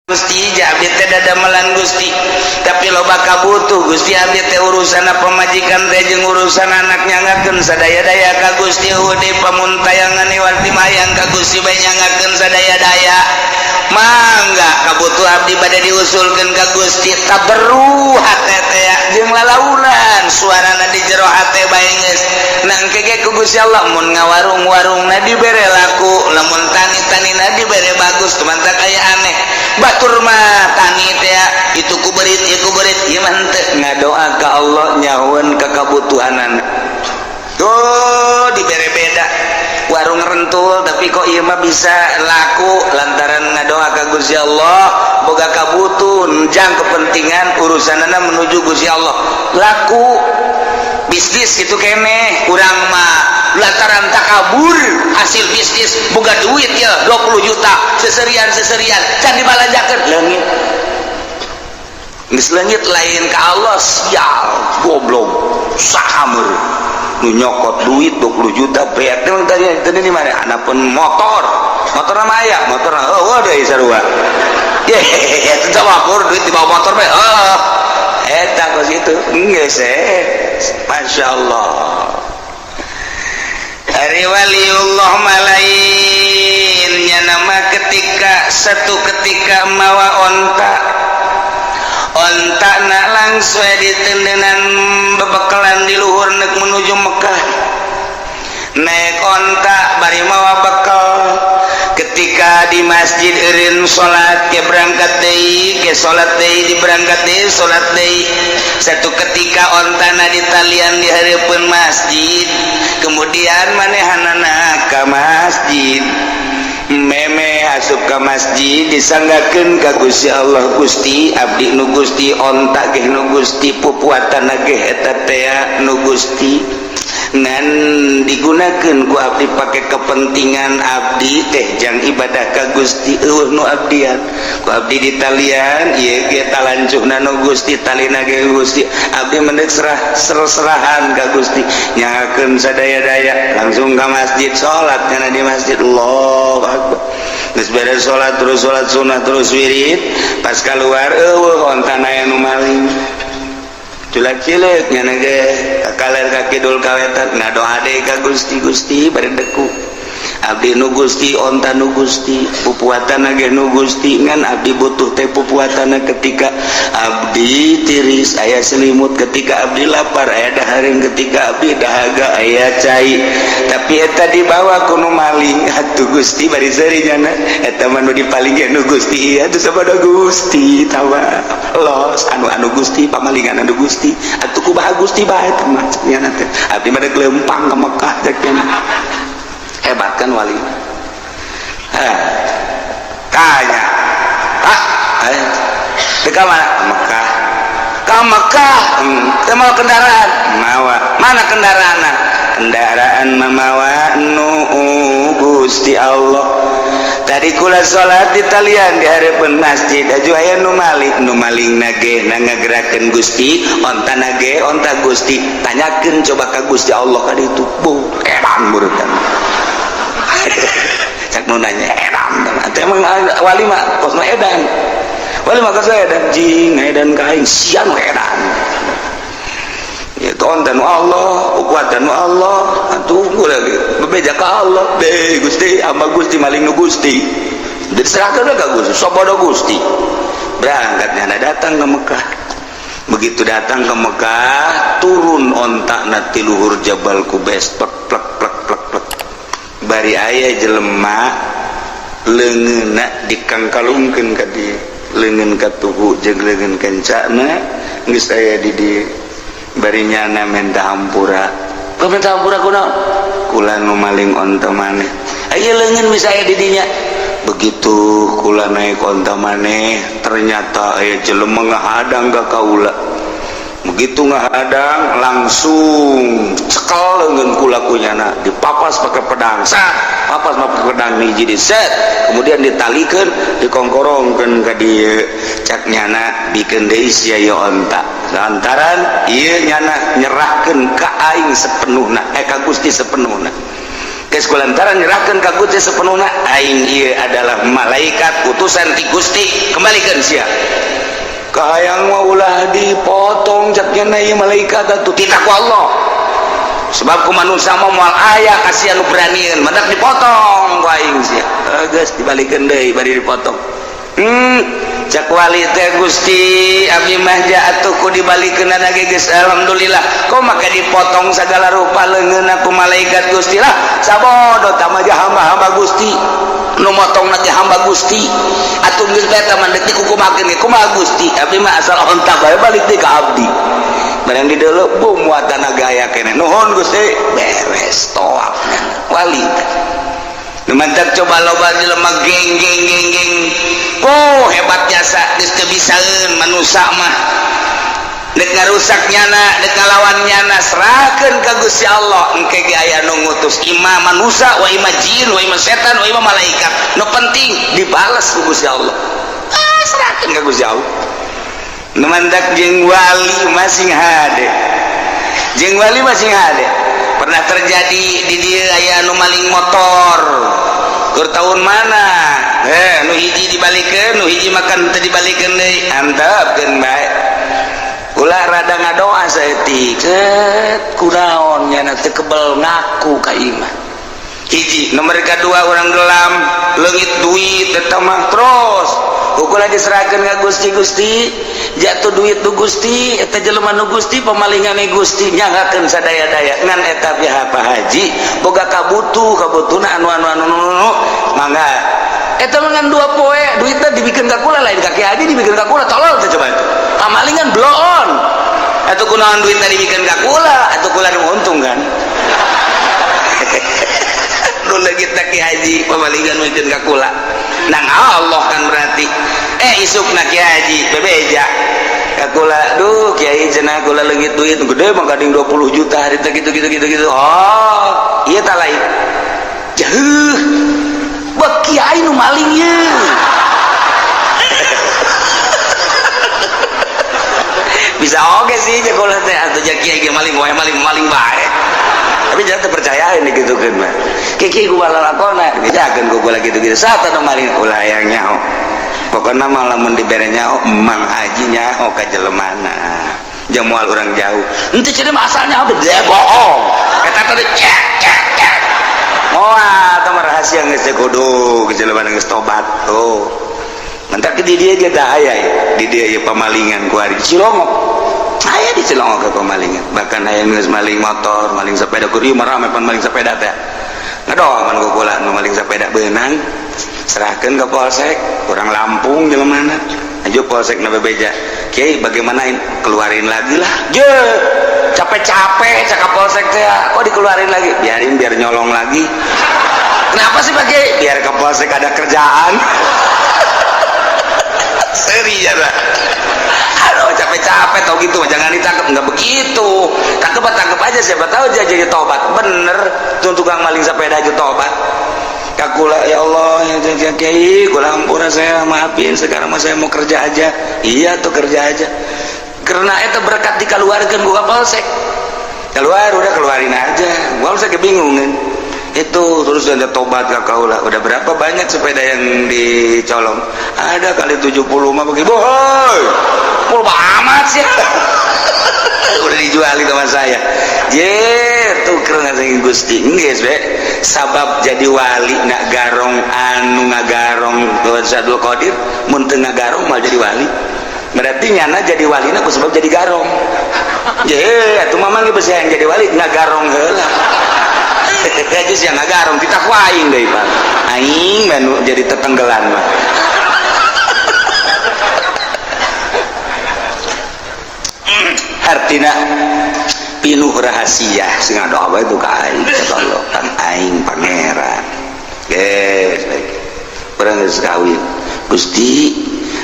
Gusti, abdi teh dadamelan Gusti, tapi loba kabutuh Gusti. Abdi teh urusan pamajikan teh jeung urusan anak, nyangakeun sadaya-daya ka Gusti. Deui pamuntayangan iwal hayang ka Gusti bae, nyangakeun sadaya-daya. Mangga kabutuh abdi bade diusulkeun ka Gusti. Tabarru hate teh jeung lalaunan suarana di jero hate bae geus nangke ge ku Gusti Allah. Mun ngawarung-warungna dibere laku, lamun tani-tanina dibere bagus. Tumantak aya aneh, batur mah tani teh itu ku berit, ieu ku berit, ieu mah henteu. Ngadoa ka Allah, nyahueun ka kabutuhanana tuh dibere beda. Warung rentul, tapi kok ieu mah bisa laku lantaran ngadoa ka Gusti Allah, boga kabutuh jang kepentingan urusanana menuju Gusti Allah, laku bisnis gitu kene. Urang mah lantaran takabur, hasil bisnis boga duit ya 20 juta, seserian seserian can dibalanjakeun, leungit. Geus leungit lain ka Allah. Sial, goblok, saha meureun nu nyokot duit 20 juta beak teh tadi tadi di mana? Anapun motor, motor nama aya motor. Oh, deui sarua ye itu mah duit di bawah motor bae. Oh, eta kos itu geus eh. Masya Allah. Ari waliullah malainnya nama ketika satu ketika mawa onta, onta nak langsung ditendenan bebekalan di luhur nek menuju Mekah, naik onta bari mawa bekal. Ketika di masjid eureun salat, ke berangkat deui, ke salat deui, di berangkat deui, salat deui. Satu ketika ontana ditalian di hareupeun masjid, kemudian manehanana ka masjid. Meme asup ka masjid, disanggakeun ka Gusti Allah, "Gusti, abdi nu Gusti, onta ge nu Gusti, pupuatan ge eta teh nu Gusti, ngan digunakeun ku abdi pake kepentingan abdi teh jang ibadah ka Gusti. Eueuh nu abdian, ku abdi ditalian ieu ge talancuhna nu Gusti, talina ge Gusti. Abdi mendek serah ser-serahan ka Gusti, nyangakeun sadaya-daya." Langsung ka masjid, salat kana di masjid, Allahu akbar. Geus beres salat, terus salat sunah, terus wirid. Pas keluar, eueuh ontana, aya nu maling. Culak-cileuk nyana ge ka kaler, ka kidul, ka wetan, ngadoa deui ka Gusti. "Gusti, bari deku, abdi nu Gusti, onta nu Gusti, pupuatan ge nu Gusti, ngan abdi butuh teh pupuatan ketika abdi tiris aya selimut, ketika abdi lapar aya dahareun, ketika abdi dahaga aya cai, tapi eta dibawa ku nu maling. Atuh Gusti, bari seuri nyana, eta mah nu dipaling ge nu Gusti. Ieu atuh sabada Gusti tawa los anu anu Gusti, pamalingan anu Gusti. Atuh kumaha Gusti bae teh mah?" Nyana teh, "Abdi mah dek leumpang ka Mekah," cek nyana. Hebat kan wali? Ha, tanya, "Pak, ayo ke mana?" "Mekah." "Ke Mekah? Teu mawa kendaraan?" "Mawa." "Mana kendaraan?" "Kendaraan mamawa nu Gusti Allah. Tadi kula salat di talian di hareupeun masjid, aju aya nu maling. Nu maling nage na ngagerakeun Gusti, onta nage onta Gusti. Tanyakeun coba ka Gusti Allah ka ditu." Bu, edan murutan cak nu nanya, edan. Atuh emang wali mah kosna edan, wali mah kosna edan, jing edan ka aing sian edan. Itu onta nu Allah, ukuatan nu Allah. Atuh lagi bebeja ka Allah deh, "Gusti, hamba Gusti, maling nu Gusti." Diserahkan ke Gusti, sabodo Gusti. Berangkatnya datang ke Mekah. Begitu datang ke Mekah, turun onta na ti luhur Jabal Kubes, plek plek plek plek plek. Bari aya jelema, leungeunna dikangkalungkeun ka dieu, leungeun katuhu jeung leungeun kencana geus aya di dieu. Bari nyana minta hampura. Kau minta hampura kunaon? "Kula nu maling onta maneh. Aya leungeun bisa aya di dinya. Begitu kula naik onta maneh, ternyata aya jelema ngahadang ka kaula. Begitu ngahadang, langsung cekel leungeun kula ku nyana, dipapas pakai pedang, sat, papas pakai pedang hiji di set, kemudian ditalikeun, dikongkorongkeun ka dieu. Cak nyana, bikeun deui sia ieu onta, lantaran ieu nyana nyerahkeun ka aing sepenuhna, eh, ka Gusti sepenuhna. Geus kulantaran nyerahkeun ka Gusti sepenuhna, aing ieu adalah malaikat utusan ti Gusti, kembali." Balikeun sia. Kahayang mah ulah dipotong cak nya ieu malaikat atuh titah ku Allah. Sebab ku manusia mah moal aya kasihan nu beranieun, matak dipotong ku aing sia. Geus dibalikeun deui bari dipotong. Cak wali teh Gusti abdi mah atuh ku dibalikeun ge geus alhamdulillah. Kok maka dipotong segala rupa leungeunna ku malaikat Gusti lah. Sabodo tah mah hamba-hamba Gusti. Nu motong na ge hamba Gusti. Atuh geus bae tah mah deuk dikukumakeun ge kumaha Gusti? Abdi mah asal onta bae balik deui ka abdi. Barang di deuleu bum muatana gaya keneh. Nuhun Gusti, beres toap wali teh. Nu mantak coba loba jelema geng geng geng geng. Oh hebat jasa geus teu bisaeun manusa mah. Dek ngarusak nyana, dek ngalawan nyana, serahkeun ka Gusti Allah. Engke ge aya nu ngutus ima manusa, wa ima jin, wa ima setan, wa ima malaikat. Nu penting dibales ku Gusti Allah. Ah, serahkeun ka Gusti Allah. Nu mantak jeung wali masing hade. Jeung wali masing hade. Pernah terjadi di dieu aya nu maling motor. Keur tahun mana? Nu hiji dibalikeun, nu hiji makan teu dibalikeun deui. Antepkeun bae. Ulah rada ngadoa saeutik. Cet kunaon nyana teu kebel ngaku ka imah. Hiji, nomor kedua orang gelam leungit duit eta mah terus. Ukur diserahkeun ka Gusti, Gusti jatuh duit nu Gusti eta jelema nu Gusti pemalingane Gusti nyanggakeun sadaya-daya ngan eta pihak Pak Haji boga kabutuh kabutuhna anu anu anu anu mangga eta mah ngan 2 poe duitna dibikeun ka kula lain ka Ki Haji dibikeun ka kula tolol teh coba pamalingan bloon atuh kunaon duitna dibikeun ka kula atuh kula nu untung kan nu leungit Ki Haji pamalingan mikeun ka kula nang Allah kan berarti isukna Ki Haji bebeja ka kula duh kiai cenah kula leungit duit gede mah kading 20 juta hari teh gitu gitu gitu gitu. Oh ieu tah lain jauh bek kiai nu maling ye. Bisa oge sih je kula teh atuh ja kiai ge maling wae maling maling bae tapi jangan terpercaya ini gitu kan mah kiki gua lalakona dibejakeun ku kula gitu-gitu saat anu maling ulah yang nyaho pokokna mah lamun dibere nyaho Mang Haji nyaho ka jelemana jeung moal urang jauh henteu cenah mah asalnya gede bohong eta teh cek cek cek moal teh rahasia geus teh kudu jelemana geus tobat tuh mantak di dieu ge tah aya di dieu ieu pamalingan ku ari Cilongok aya di Cilongok ke pamalingan bahkan aya geus maling motor maling sepeda keur ieu mah rame pan maling sepeda teh ngadoa man kukula nu maling sepeda beunang serahkeun ke polsek kurang Lampung jelemana aju polsek na bebeja kiai bagaimana keluarin lagi lah je capek-capek cakap polsek teh kok dikeluarin lagi biarin biar nyolong lagi kenapa sih Pak Kiai biar ke polsek ada kerjaan. Seri ya lah. Aduh capek-capek tau gitu jangan ditangkap nggak begitu tangkep aja siapa tahu dia jadi tobat bener tuh tukang maling sepeda aja tobat kakula ya Allah ya kiai kula ampura saya maafin sekarang mah saya mau kerja aja iya tuh kerja aja karena itu berkat dikeluarkan gua polsek keluar udah keluarin aja gua polsek kebingungan itu terus ada tobat ke kaula udah berapa banyak sepeda yang dicolong ada kali 70 mah begitu bohong mul amat sih udah dijual sama saya jer tuker ngasih Gusti geus be sabab jadi wali nak garong anu ngagarong Abdul Qadir mun teu ngagarong mal jadi wali berarti nyana jadi walina ku sebab jadi garong je atuh mamang ge besi yang jadi wali ngagarong heula aja sih yang ngagarong kita ku aing deui Pak aing mah jadi tetenggelan mah. Artina pinuh rahasia sing ngadoa bae itu ka aing Allah kan aing pangeran geus urang geus kawin Gusti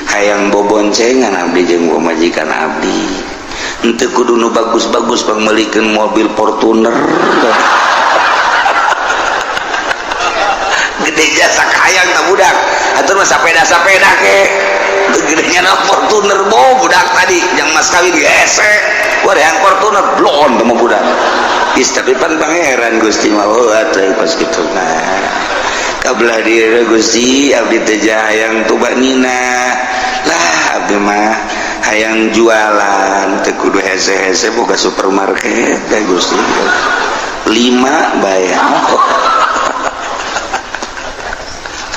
hayang boboncengan abdi jeung pamajikan abdi henteu kudu nu bagus-bagus pangmeulikeun mobil Fortuner gede jasa hayang tah budak atuh mah sapeda-sapeda ke gedenya na Fortuner bo budak tadi yang mas kawin gesek wah yang Fortuner blon temu budak is tapi pan pangeran Gusti mah atuh pas kitu nah kabelah diri Gusti abdi teh hayang tuba nina Hayang jualan teu kudu hese-hese, boga supermarket teh Gusti lima bayar.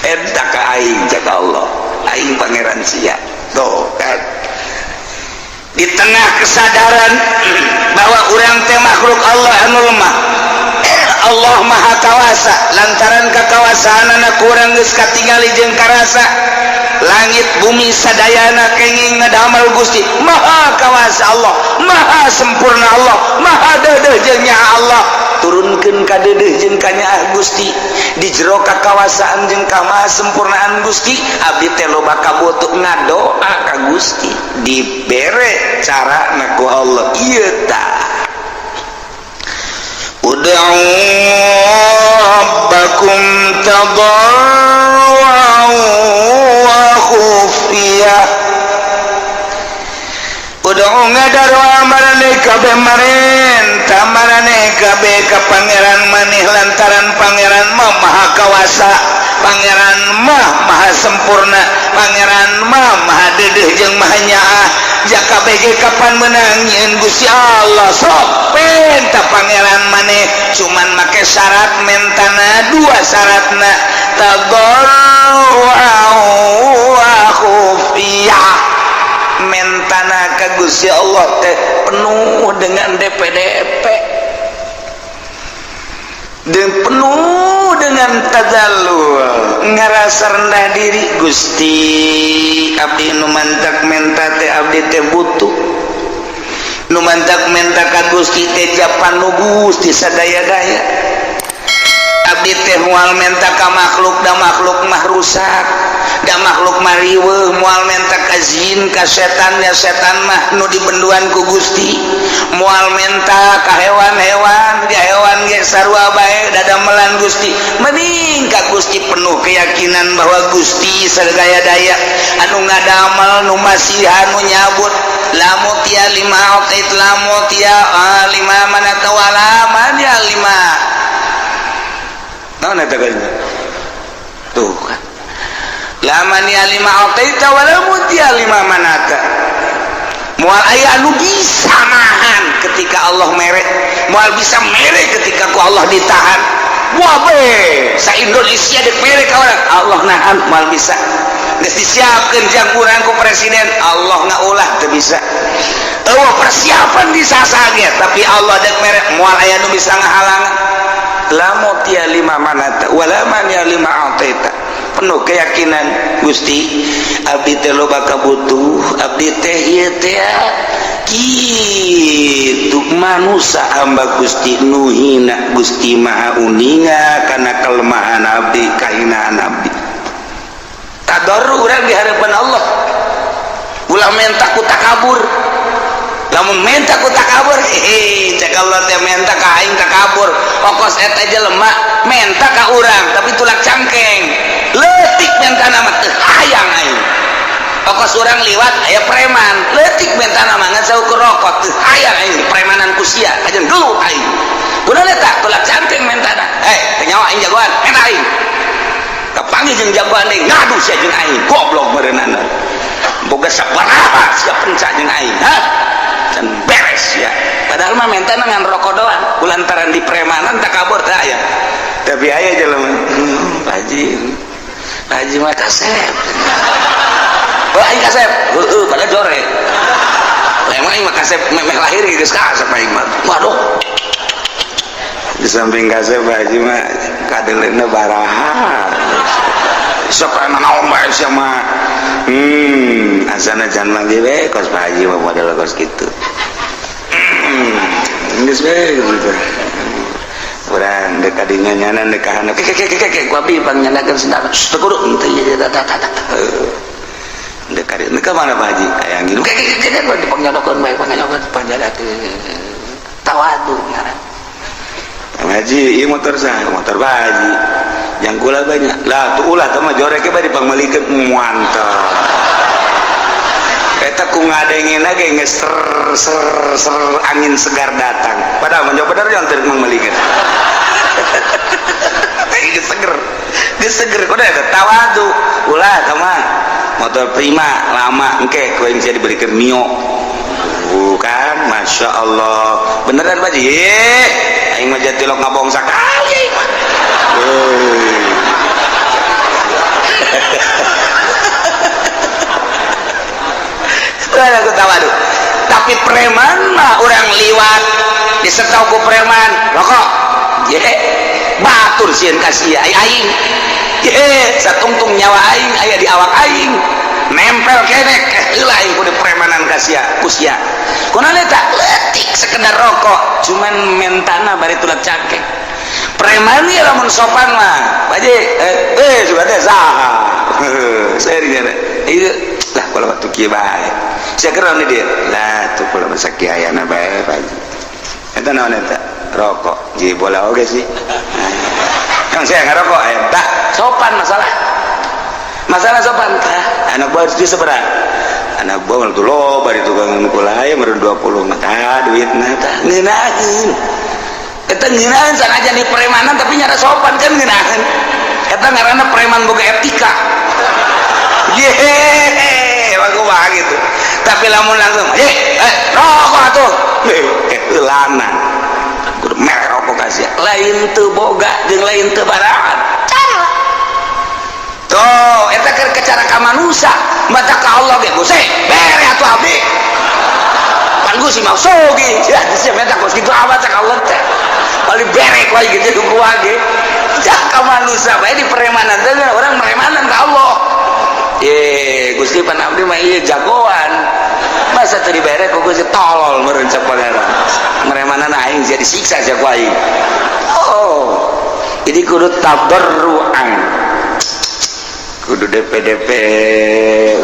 Eta ka aing, cek Allah, aing pangeran sia. Tuh kan, di tengah kesadaran bahwa urang teh makhluk Allah anu lemah, Allah Maha Kawasa. Lantaran kekawasaan anak kurang geus katingali jeung karasa, langit bumi sadayana kenging ngadamel Gusti. Maha Kawasa Allah, Maha sempurna Allah, Maha deudeuh jeung nyaah Allah. Turunkeun ka deudeuh jeung kanyaah Gusti. Di jero kakawasaan jeung kamaha sempurnaan Gusti, abdi teh loba kabutuh, ngadoa ka Gusti, dibere cara na ku Allah. Ieu tah, ud'u rabbakum tadarruan wa khufiyah. Ud'u, ngadaroa maraneh kabeh, marenta maraneh kabeh ka Pangeran maneh, lantaran Pangeran mah Maha Kawasa, Pangeran mah Maha sempurna, Pangeran mah Maha deudeuh jeung Maha nyaah. Jaka BG kapan menang nyieun Gusti Allah? Sok penta Pangeran maneh, cuman make syarat mentana dua. Syaratna tadarruan wa khufiyah. Mentana ka Gusti Allah teh penuh dengan DPDP dan penuh dengan tadallul, ngerasa rendah diri. Gusti, abdi nu mantak menta teh abdi teh butuh. Nu mantak menta ka Gusti teh japan nu Gusti sadaya-daya. Abdi teh moal menta ka makhluk, da makhluk mah rusak, da makhluk mah riweuh. Moal menta ka jin, ka setan, ya setan mah nu dibenduan ku Gusti. Moal menta ka hewan-hewan, dia hewan ge sarua bae, dadamelan Gusti. Mending ka Gusti, penuh keyakinan bahwa Gusti sagaya daya anu ngadamel, nu masihan, nu nyabut. La mu'tiya lima a'tait, la mu'tiya lima mana'ta wala mani'a lima. Naon eta tuh kan? La mani'a lima a'taita wala mu'tiya lima mana'ta. Moal aya anu bisa nahan ketika Allah mere, moal bisa mere ketika ku Allah ditahan. Wah be, sa Indonesia dek mere ka urang, Allah nahan, moal bisa. Geus disiapkeun jang urang ku presiden, Allah ngaulah, teu bisa. Eueuh persiapan di sasage, tapi Allah dek mere, moal aya nu bisa ngahalangan. La mu'tiya lima mana'ta wala mani'a lima a'taita. Penuh keyakinan, Gusti, abdi teh loba kabutuh, abdi teh ieu teh kitu manusia, hamba Gusti nu hina. Gusti Maha uninga kana kelemahan abdi, kahinaan abdi. Tadarru urang di hadapan Allah. Ulah menta ku takabur. Lamun menta ku takabur, hehe, cek Allah teh, menta ka aing takabur. Okos eta jelema menta ka urang tapi tulak cangkeng, leutik mentana mah, teu hayang aing. Okos urang liwat aya preman, leutik mentana mah, ngan saukur rokok, teu hayang aing premanan ku sia, kajen gelut aing. Kunaon eta? Tulak cangkeng mentana. Eh, teu nyawa aing jagoan, menta aing. Kapanggih jeung jagoan deui, ngadu sia jeung aing, goblok meureunana. Boga sabaraha sia penca jeung aing, ha? Can beres ya. Padahal mah mentana ngan rokok doang, kulantaran di premanan takabur teh aya. Tapi aya jelema, Pak Haji, Pak Haji mah kasep. Oh, aing kasep. Heeh, padahal jore. Lah, emang aing mah kasep memeh lahir geus kasep aing mah. Waduh. Di samping kasep, Pak Haji mah kadeleuna baraha. Sok kana naon bae sia mah. Asana can manggih we kos Pak Haji mah, model kos kitu. Geus we gitu. Urang dek kadinya nyana dek kahana. Ke ke ke ke ke ku abdi pangnyandakeun sendal. Teu kudu henteu ieu tah tah tah. Dek kadinya ka mana, Pak Haji? Aya ngilu. Ke ke ke ke dipangnyandakeun bae, pangnyandakeun panjadakeun. Tawadu ngaran. Pak Haji, ieu motor saha? Motor Pak Haji. Yang kula banyak. Lah, tuh ulah teh mah jorek bae dipangmeulikeun, mantap. Eta ku ngadengin ge geus ser ser ser, angin segar datang. Padahal mah bener yang teu mangmeulikeun. Teh geus seger. Geus seger kudu eta tawadu. Ulah ka mah motor Prima lama engke ku aing sia diberikan Mio. Bukan, Masya Allah. Beneran Pak Ji? Aing mah jatilok ngabong sakali aing mah. Tawadu. Tapi preman mah orang liwat disetau ku preman rokok. Ye, batur sieun ka sia aing. Ye, satungtung nyawa aing aya di awak aing. Nempel kenek heula aing kudu premanan ka sia, ku sia. Kunaon eta? Leutik sekedar rokok, cuman mentana bari tulat cangkeng. Preman ieu lamun sopan mah. Pak Haji, suka teh saha. Serius ieu lah kalau waktu kieu bae. Sia keur di dieu. Lah tuh kalau masa kieu ayana bae Pak Haji. Eta naon eta? Rokok. Ji bola oge sih. Kan saya ngarokok eta sopan masalah. Masalah sopan tah. Anak buah di seberang. Anak buah tuh loba di tukang kula aya meureun 20 mah tah duitna tah ngeunaheun. Eta ngeunaheun sanajan di premanan tapi nyara sopan kan ngeunaheun. Eta ngaranna preman boga etika. Yeay, kumaha gitu. Tapi lamun langsung, rokok atuh. Heulanan. Kudu merek rokok ka sia. Lain teu boga jeung lain teu baraan. Cara. Tuh, eta keur cara ka manusia, mata ka Allah ge Gusti, bere atuh abdi. Pan Gusti mah sogi. Ya, sia meta kos kitu amat cak Allah teh. Paling bere ku aing gitu ku ge. Cak ka manusia bae di premanan teh orang meremanan ka Allah. Ye, Gusti pan abdi mah ieu jagoan. Masa teu dibere ku Gusti tolol meureun cak pangeran. Meremanan aing sia disiksa sia ku aing. Oh. Jadi kudu tabarruan. Kudu DPDP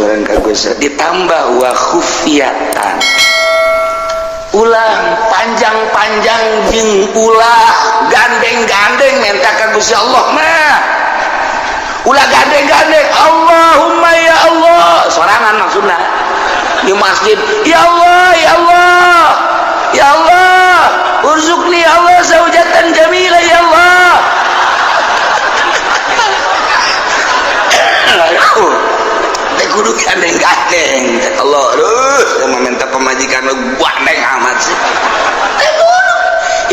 urang ka Gusti ditambah wa khufiyatan. Ulah panjang-panjang jeung ulah gandeng-gandeng menta ka Gusti Allah mah. Ulah gandeng-gandeng Allahumma ya Allah sorangan maksudna di masjid ya Allah ya Allah ya Allah urzuqni ya Allah zaujatan jamila ya Allah. Teh kudu gandeng-gandeng cek Allah aduh saya minta pemajikan lu gandeng amat sih. Teh kudu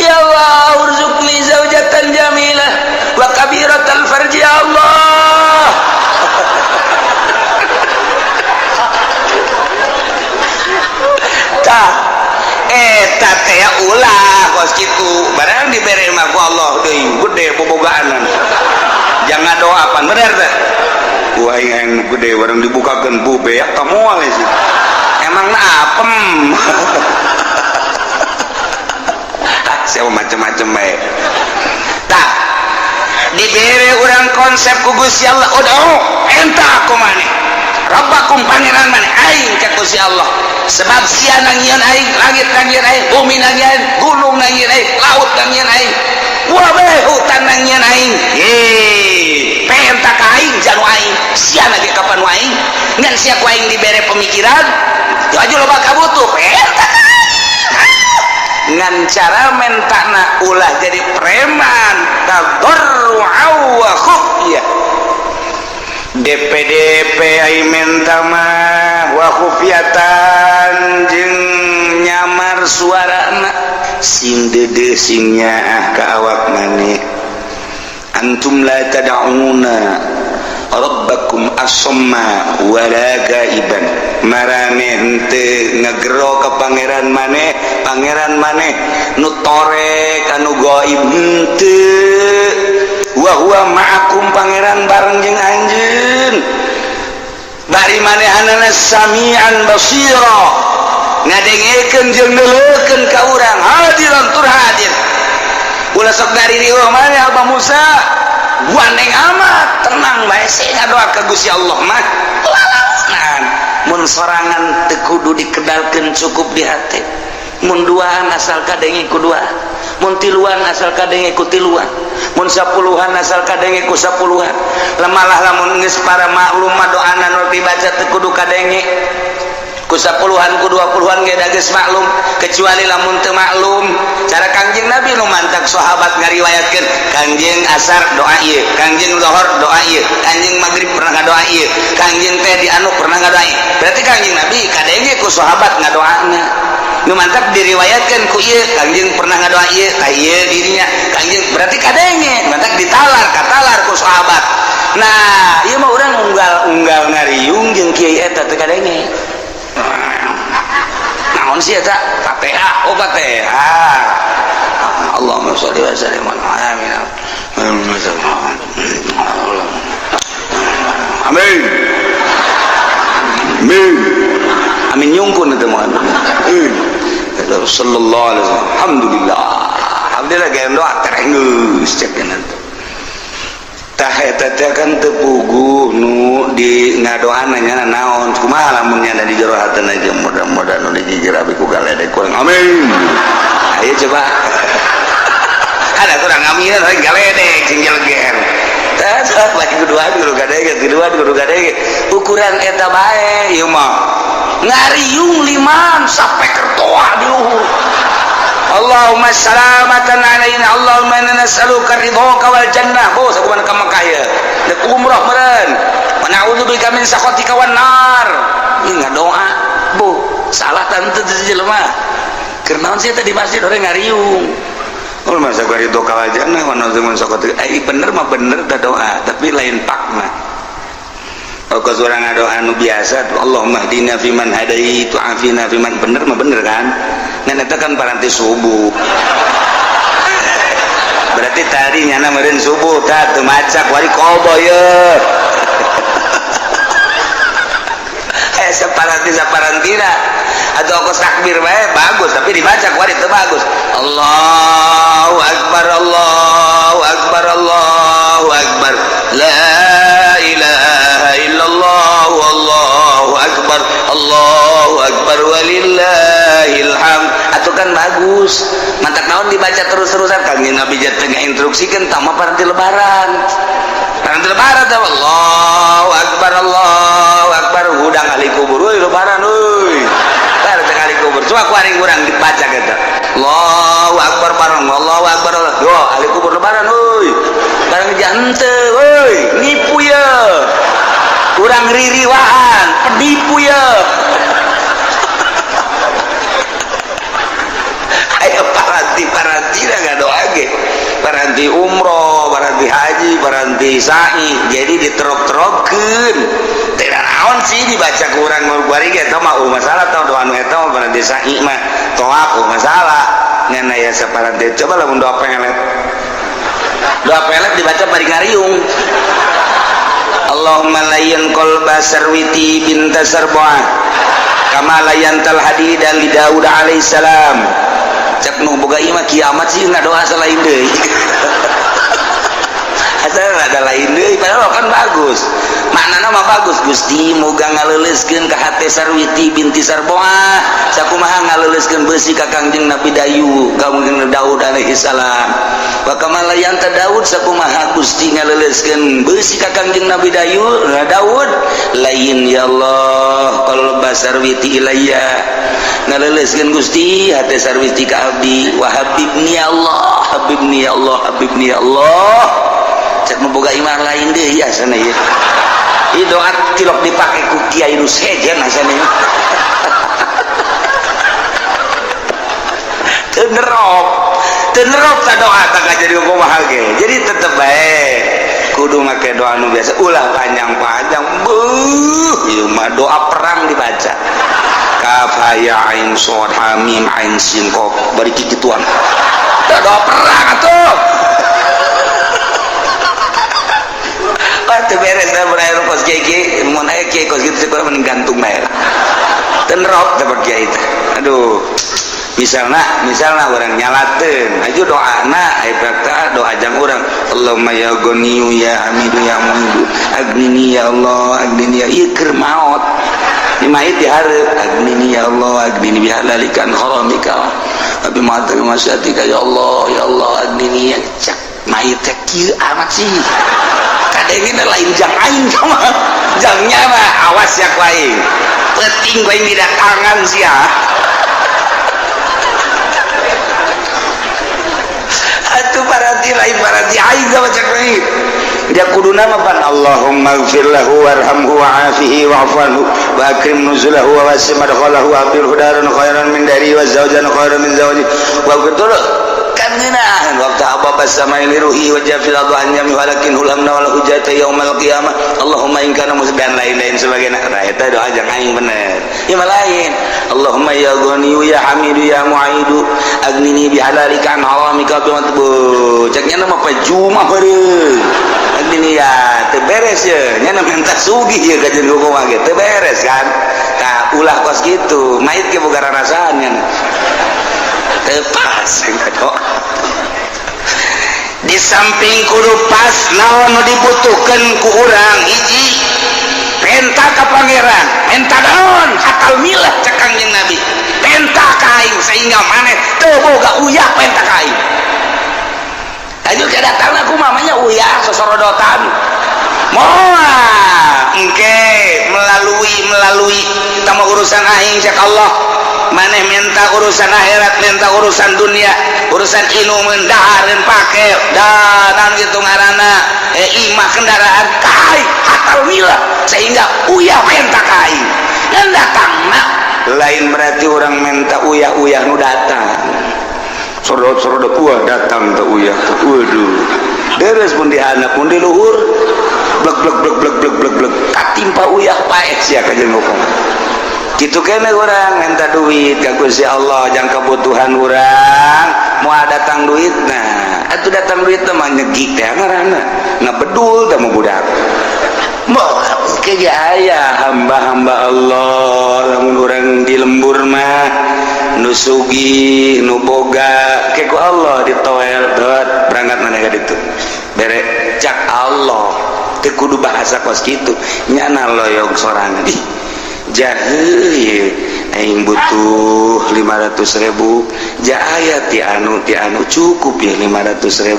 ya Allah urzuqni zaujatan jamilah wa kabiratal farji ya Allah. Tah eta teh ulah kos kitu barang dibere mah ku Allah deui gede bobogaanan. Jangan doa pan bener teh. Wah yang gede barang dibukakeun bu beak ta moal sih. Emang apem. Ah saya macem-macem bae. Tah dibere urang konsep ku Gusti Allah udah enta aku maneh Rabbakum pangeran maneh aing ka Gusti Allah sebab sia nangieun aing langit nangieun aing bumi nangieun gunung nangieun aing laut nangieun aing wabe hutan nangieun aing ye penta ka aing janu aing sia lagi kapan aing ngan sia ku aing dibere pemikiran aju loba kabutuh penta ka aing ngan cara mentana ulah jadi preman tadarru'a wa khufyah DPDP ai menta mah wa khufyatan jeung nyamar suarana sing deudeuh sing nyaah ka awak maneh antum la tad'una rabbakum asamma wala gaiban marane henteu ngegero ka pangeran maneh pangeran maneh nu torek anu gaib henteu wa huwa ma'akum pangeran bareng jeung anjeun bari manehanana samian basira ngadengekeun jeung neuleukeun ka urang hadiran tur hadir ulah sok dari riweuh maneh Abah Musa gandeng amat tenang bae sih ngadoa ka Gusti Allah mah lalaunan mun sorangan teu kudu dikedalkeun cukup di hati mun duaan asal kadenge ku dua mun tiluan asal kadenge ku tiluan mun sapuluhan asal kadenge ku sapuluhan lemalah lamun geus para maklum mah doana nu dibaca teu kudu kadenge ku Ku 10-an, ku 20-an ge geus maklum, kecuali lamun teu maklum cara Kangjeng Nabi nu mantak sahabat ngariwayatkeun Kangjeng asar doa ieu, Kangjeng lohor doa ieu, Kangjeng maghrib pernah ngadoa ieu, Kangjeng teh di anu pernah ngadoa ieu. Berarti Kangjeng Nabi kadenge ku sahabat ngadoana. Nu mantak diriwayatkeun ku ieu Kangjeng pernah ngadoa ieu, tah ieu dirinya Kangjeng berarti kadenge, mantak ditalar katalar ku sahabat. Nah, ieu mah urang unggal-unggal ngariung jeung kiai eta teu kadenge. Naon sih eta? Fatihah, oh Fatihah. Allahumma sholli wa sallim amin. Amin. Amin. Amin nyungkun itu mah. Amin. Sallallahu alaihi wasallam. Alhamdulillah. Alhamdulillah gaya doa terenggeus cek nanti. Tah eta teh kan teu puguh nu di ngadoana nya naon, kumaha lamun nya di jero hatena aja mudah-mudahan nu digigir abi ku galedek kurang amin. Ayo coba ada kurang amin lain galedek sing jeleger. Tah sok lagi kedua kudu gadege, kedua kudu gadege ukuran eta bae ieu mah ngariung liman sampai kertoa di luhur. Allahumma salamatan alaina, Allahumma inna nas'aluka ridhoka wal jannah. Bo sakumaha ka Mekah ye dek umroh meureun, wa na'udzubika min sakhatika wan nar. Ieu ngadoa bo salah tante teu jelema keur naon sih teh di masjid ore ngariung. Oh masa ridhoka wal jannah wa na'udzubika min sakhatika. Eh bener mah bener da doa tapi lain pak mah. Kos urang ngadoa nu biasa Allahumma hdina fiman hadait wa afina fiman, bener mah bener kan. Ngan eta kan paranti subuh. Berarti tadi nyana meureun subuh tah teu maca wari kobo ye. Eh saparanti saparantina atau kos takbir bae bagus tapi dibaca kuari teu bagus. Allahu akbar Allahu akbar Allahu akbar la ilaha illallah wallahu akbar Allahu akbar walillahil hamd. Atuh kan bagus mantak naon dibaca terus-terusan Kangjeng Nabi teh ngainstruksikeun tama paranti lebaran. Paranti lebaran teh Allahu akbar Allahu akbar hudang ahli kubur euy lebaran euy. Tah cek ahli kubur coba ku aring urang dibaca eta Allahu akbar bareng Allahu akbar yo ahli kubur lebaran euy. Bareng jante euy nipu ye. Urang ririwaan penipu ye. Ayo paranti-paranti dah ngadoa ge. Paranti umroh, paranti haji, paranti sa'i. Jadi diterok-terokkeun. Teu naon sih dibaca ku urang bari ge eta mah masalah tah doa nu eta mah paranti sa'i mah tawaf masalah. Ngan aya saparanti coba lamun doa pelet. Doa pelet dibaca bari ngariung. Allahumma layyin qalba Sarwiti binta Sarbuah kama layyantal hadida li Daud alaihissalam. Cek nu boga ieu mah kiamat sih ngadoa salain deui. Asal ada lain deui padahal kan bagus. Maknana mah bagus Gusti moga ngaleuleuskeun ka hate Sarwiti binti Sarbuah sakumaha ngaleuleuskeun beusi ka Kangjeng Nabi Dayu Kangjeng Daud alaihissalam. Wa kama layanta Daud sakumaha Gusti ngaleuleuskeun beusi ka Kangjeng Nabi Dayu Daud lain ya Allah qalba Sarwiti ilayya ngaleuleuskeun Gusti hate Sarwiti ka abdi wa habibni ya Allah habibni ya Allah habibni ya Allah. Cek nu boga iman lain deui asana ieu. Ieu doa tilok dipake ku kiai nu sejen asana ieu. Teu nerop. Teu nerop ta doa tah jadi kumaha ge. Jadi tetep bae kudu make doa nu biasa ulah panjang-panjang. Beuh, ieu mah doa perang dibaca. Kaf ha ya ain shad ha mim ain sin qaf bari kikituan. Tah doa perang atuh. Teu beres da berakhir kos kiai mun aya kiai kos kitu teh mending gantung bae lah. Teu nerop teh kiai teh. Aduh. Misalna urang nyalateun aju doana aya doa jang urang Allahumma ya Ghaniyu ya Hamidu ya Muidu agnini ya Allah agnini ya ieu keur maot. Di mayit dihareup agnini ya Allah agnini bihalalikan haramika wa bi ma'atika masyatika ya Allah ya Allah agnini ya cak mayit teh kieu amat sih. Kadengena lain jang aing mah jangnya mah awas ya ku aing. Penting Anjing ku aing didatangan sia. Atuh paranti lain paranti aing sama cek aing. Dia kudu nama pan Allahumma ighfir lahu warhamhu wa'afihi wa'fu anhu wa akrim nuzulahu wa wasi' madkhalahu wa abdilhu daran khairan min dari wa zawjan khairan min zawji wa betul kan ngeunahan waktu ababa samai liruhi wa jafil ardh an jami walakin hulamna wal hujjata yaumal qiyamah Allahumma in kana dan lain-lain sebagainya. Nah eta doa jang aing bener ieu mah lain. Allahumma ya ghaniyu ya hamidu ya mu'idu agnini bihalalika an haramika bi matbu ceknya mah pajuma beureum agnini ya teu beres ye nya minta sugih ye ka jeung kumaha ge teu beres kan. Tah ulah kos kitu mait ge boga rarasaan nya teu pas doa. Di samping kudu pas naon nu dibutuhkeun ku urang hiji penta ka pangeran menta naon hakal milah cek Kangjeng Nabi penta ka aing sehingga maneh teu boga uyah penta ka aing. Ayo ke datang aku mamanya uyah sosorodotan moal engke melalui tama urusan aing cek Allah maneh minta urusan akhirat minta urusan dunia urusan inumeun dahareun pake dan gitu ngaranna imah kendaraan kai hatal milah sehingga uyah minta kai dan datangna lain berarti orang minta uyah-uyah nu datang sodot-sodot wah datang teh uyah waduh deres pun di handap pun di luhur blek blek blek blek blek blek blek katimpa uyah paeh sia ka jeung hukum kitu kene urang minta duit ka Gusti Allah jang kebutuhan urang moal datang duit nah atuh datang duit teh mah nyegik teh ngaranna ngabedul teh mah budak moal ke ge aya hamba-hamba Allah lamun urang di lembur mah nu sugih nu boga ke ku Allah ditoel dot berangkat maneh ka ditu bere cak Allah teu kudu bahasa kos kitu nyana loyog sorangan ih jahe aing butuh 500.000 ja aya ti anu cukup ya 500.000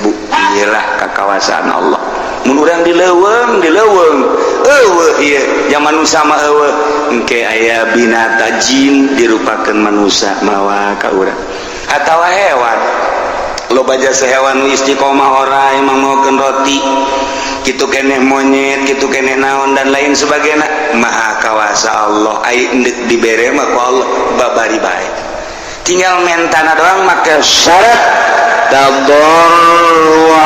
iyalah kakawasaan Allah mun urang di leuweung eueuh ieu yang manusia mah eueuh engke aya binata jin dirupakeun manusia mawa ka urang atawa hewan loba jasa hewan nu istiqomah ora emang maokeun roti kitu keneh monyet kitu keneh naon dan lain sebagainya maha kawasa Allah ai endek dibere mah ku Allah babari bae tinggal mentana doang make syarat tadarru'an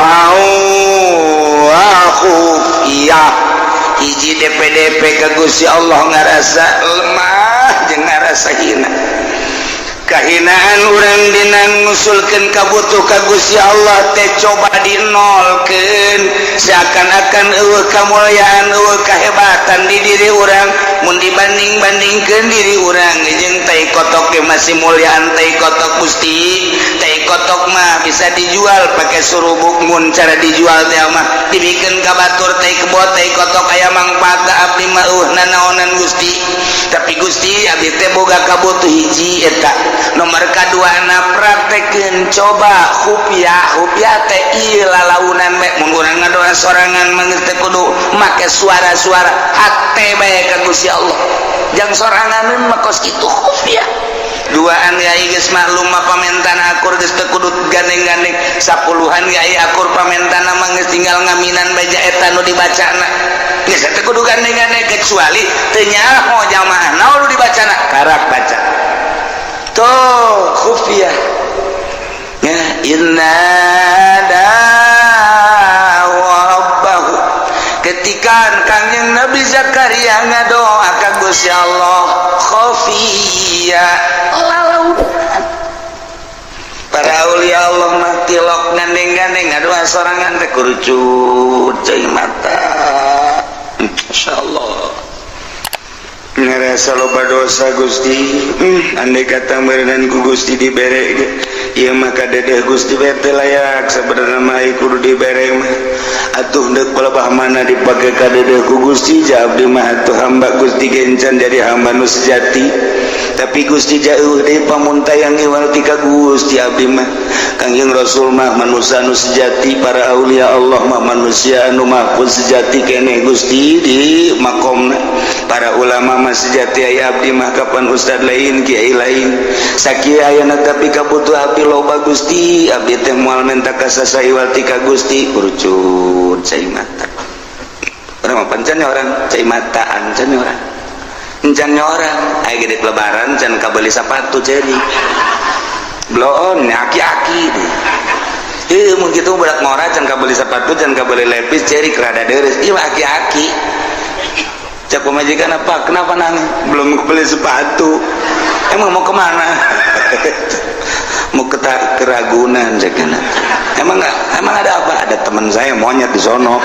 wa khufiyah hiji DPDP ka Gusti Allah ngarasa lemah jeung ngarasa hina kahinaan urang dina ngusulkeun kabutuh ka Gusti Allah teh coba dinolkeun seakan-akan eueuh kamulyaan eueuh kahebatan di diri urang mun dibanding-bandingkeun diri urang jeung tai kotok ge masih mulyaan tai kotok Gusti tai kotok mah bisa dijual pakai surubuk mun cara dijual teh mah dibikeun ka batur tai kebot tai kotok aya mangfaat abdi mah eueuh nanaonan Gusti tapi Gusti abdi teh boga kabutuh hiji eta nomor kadua na praktekeun coba khufiah khufiah teh ieu lalaunan bae mun urang ngadoa sorangan mah geus teh kudu make suara-suara hate bae ka Gusti Allah jang soranganeun mah kos kitu khufiah duaan yai geus maklum mah pamentana akur geus teu kudu gandeng-gandeng sapuluhan yai akur pamentana mah geus tinggal ngaminan bae eta nu dibacana geus teu kudu gandeng-gandeng kecuali teu nyaho jamaah naon nu dibacana karak baca tuh khufiyah ya inna da'a rabbahu ketika Kangjeng Nabi Zakaria ngadoa ka Gusti Allah khafiyah lalaunan para aulia Allah mah tilok gandeng-gandeng ngadoa sorangan teh kurucut cai mata insyaallah ngerasa loba dosa Gusti andai kata meureunan ku Gusti dibere ieu mah kadedeh Gusti bete layak sabenerna mah kudu dibere mah atuh deuk palebah mana dipake kadedeh ku Gusti ja abdi mah atuh hamba Gusti gencan jadi hamba nu sejati Tapi Gusti, jauh deui pamuntayang iwal ti ka Gusti abdi mah. Kangjeng Rasul mah manusia anu sejati, para aulia Allah mah manusia anu mahfuz sejati keneh Gusti di makomna, para ulama mah sejati, aya abdi mah kapan ustad lain, kiai lain sakieu ayana, tapi kabutuh abdi loba Gusti. Abdi teh moal menta ka saha iwal ti ka Gusti. Urucut cai mata urang mah, pancan orang cai mata, ancan orang, encan orang aya gede lebaran can kabeli sepatu, ceri bloon aki-aki deh. Iya, mun kitu budak ngora can kabeli sepatu, can kabeli lepis, ceri rada deres. Iya, aki-aki. Cek pemajikan, "Apa? Kenapa nangis?" "Belum kebeli sepatu." "Emang mau kemana?" "Mau ke Keragunan," cek. "Emang nggak? Emang ada apa?" "Ada teman saya monyet di sono."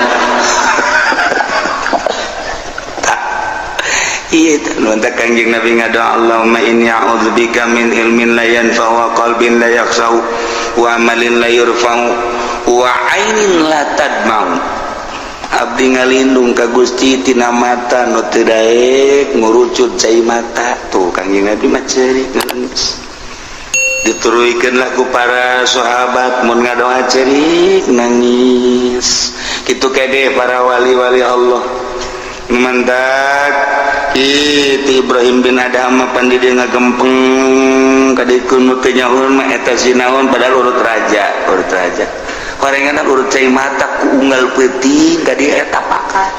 Iya, mantap Kanjeng Nabi ngadoa, "Allahumma inni a'udzubika min ilmin la yanfa'u wa qalbin la yakhsha'u wa amalin la yurfa'u wa ainin la tadma'u." Abdi ngalindung ka Gusti tina mata nu teu daek ngurucut cai mata. Tuh, Kanjeng Nabi mah ceurik, nangis. Dituruikeun lah ku para sahabat, mun ngadoa ceurik, nangis. Kitu kede para wali-wali Allah. Mantak itu Ibrahim bin Adham pan di dia ngagempeng kadikun nu teu nyaho mah eta sinaon, padahal urut raja, urut raja. Horengan urut cai mata ku unggal peuting ka dieu eta pakat.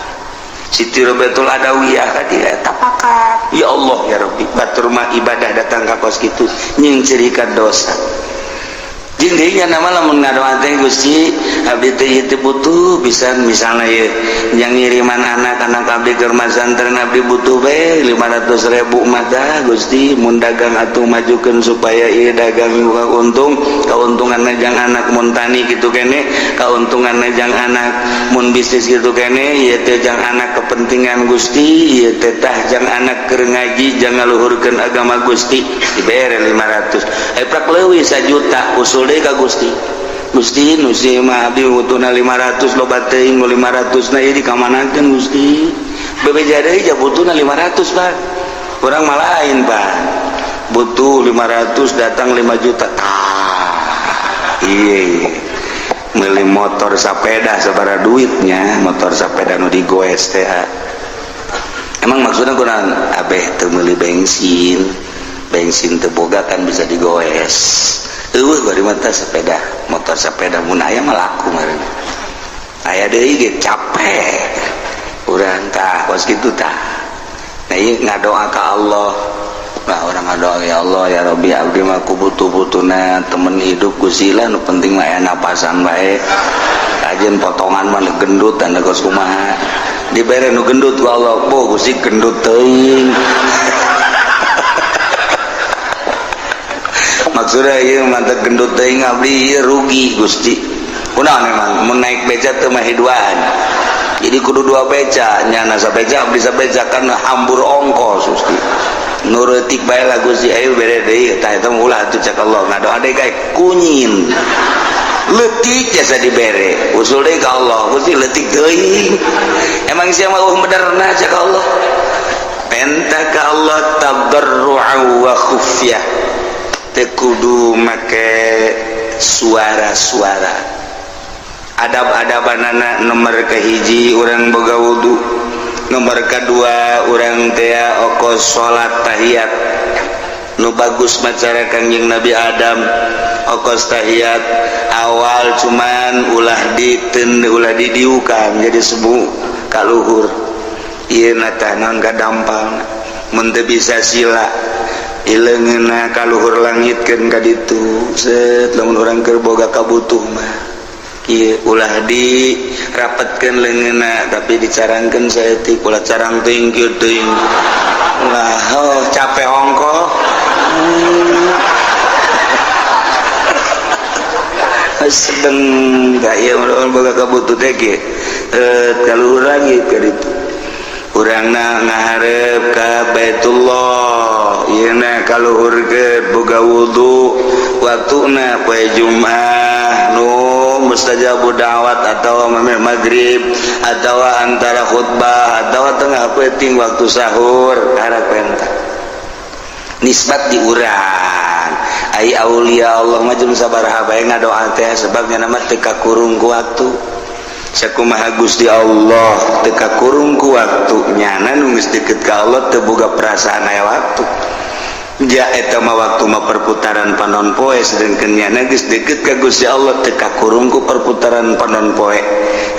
Siti Robiatul Adawiyah ka dieu eta pakat. Ya Allah ya Rabbi, batur mah ibadah datang ka kos kitu nying cirikan dosa. Jeung deui nya nama lamun ngadoa teh, "Gusti, abdi teh ieu teh butuh pisan," misalna ieu yang ngiriman anak-anak abdi ke pesantren, "Abdi butuh bae 500 ribu mata Gusti, mun dagang atuh majukeun supaya ieu dagang buka untung, keuntungan jang anak, mun tani kitu kene keuntungan jang anak, mun bisnis kitu kene ieu teh jang anak kepentingan Gusti, ieu teh tah jang anak keur ngaji, jang ngaluhurkeun agama Gusti." Dibere 500, eh prak leuwih 1 juta, usul deui ka Gusti, "Gusti, nu si mah abdi butuhna 500, loba teuing nu 500 na ieu dikamanakeun Gusti?" Bebeja deui ja butuhna 500, Pak. Urang mah lain, Pak, butuh 500 datang 5 juta. Tah, iya, beli motor sepeda sabaraha duitnya, motor sepeda nu digoes teh. Emang maksudnya kurang abeh teu meuli bensin, bensin teu boga kan bisa digoes. Eueuh bari mata sepeda motor sepeda, mun aya mah laku meureun, aya deui ge capek urang. Tah, kos kitu tah. Nah, ieu ngadoa ka Allah. Nah, urang ngadoa, "Ya Allah ya Rabbi, abdi mah ku butuh-butuhna temen hidup Gusti lah, nu penting mah aya napasan bae, kajen potongan mah gendut dan kos kumaha." Dibere nu gendut ku Allah. "Boh Gusti, gendut teuing." Maksudnya ieu mantap, "Gendut teuing, abdi ieu rugi Gusti." Kunaon emang mun naik beca teu mah duaan, jadi kudu dua beca, nyana sabeca, abdi sabeca, kan hambur ongkos Gusti, nurutik bae lah Gusti, ayo bere deui. Tah, eta ulah atuh, cek Allah. Ngadoa deui kae kunyin leutik jasa dibere, usul deui ka Allah, "Gusti, leutik teuing, emang sia mah eueuh benerna?" Cek Allah, penta ka Allah tadarru'a wa khufyah, teu kudu make suara-suara. Adab-adabanana, nomor kahiji urang boga wudu, nomor kedua urang teh okos salat tahiyat nu bagus macara Kangjeng Nabi Adam. Okos tahiyat awal, cuman ulah diten, ulah didiukan, jadi sebu kaluhur ieu na tah naon kadampal. Mun teu bisa sila, ileungeunna kaluhur langitkeun ka ditu, set. Lamun urang keur boga kabutuh mah kieu, ulah dirapetkeun leungeunna, tapi dicarangkeun saeutik, ulah carang teuing kieu teuing lah. Oh, capek ongkoh. Sedeng gak ieu urang boga kabutuh teh kieu, kaluhur langit ka ditu, urangna ngaharep ka Baitullah ieu na kaluhurkeun. Boga wudu, waktuna poe Jumat nu mustajabu da'wat, atau memeh maghrib, atau antara khutbah, atau tengah peuting waktu sahur, karak penta. Nisbat di urang ai aulia Allah mah jeung sabaraha bae ngadoa teh sebabnya nama teu kakurung ku waktu. Sakumaha Gusti Allah teu kakurung ku waktu, nyana nu geus deket ka Allah teu boga perasaan aya waktu. Ja eta mah waktu mah perputaran panon poe, sedengkeun nyana geus deket ka Gusti Allah teu kakurung ku perputaran panon poe.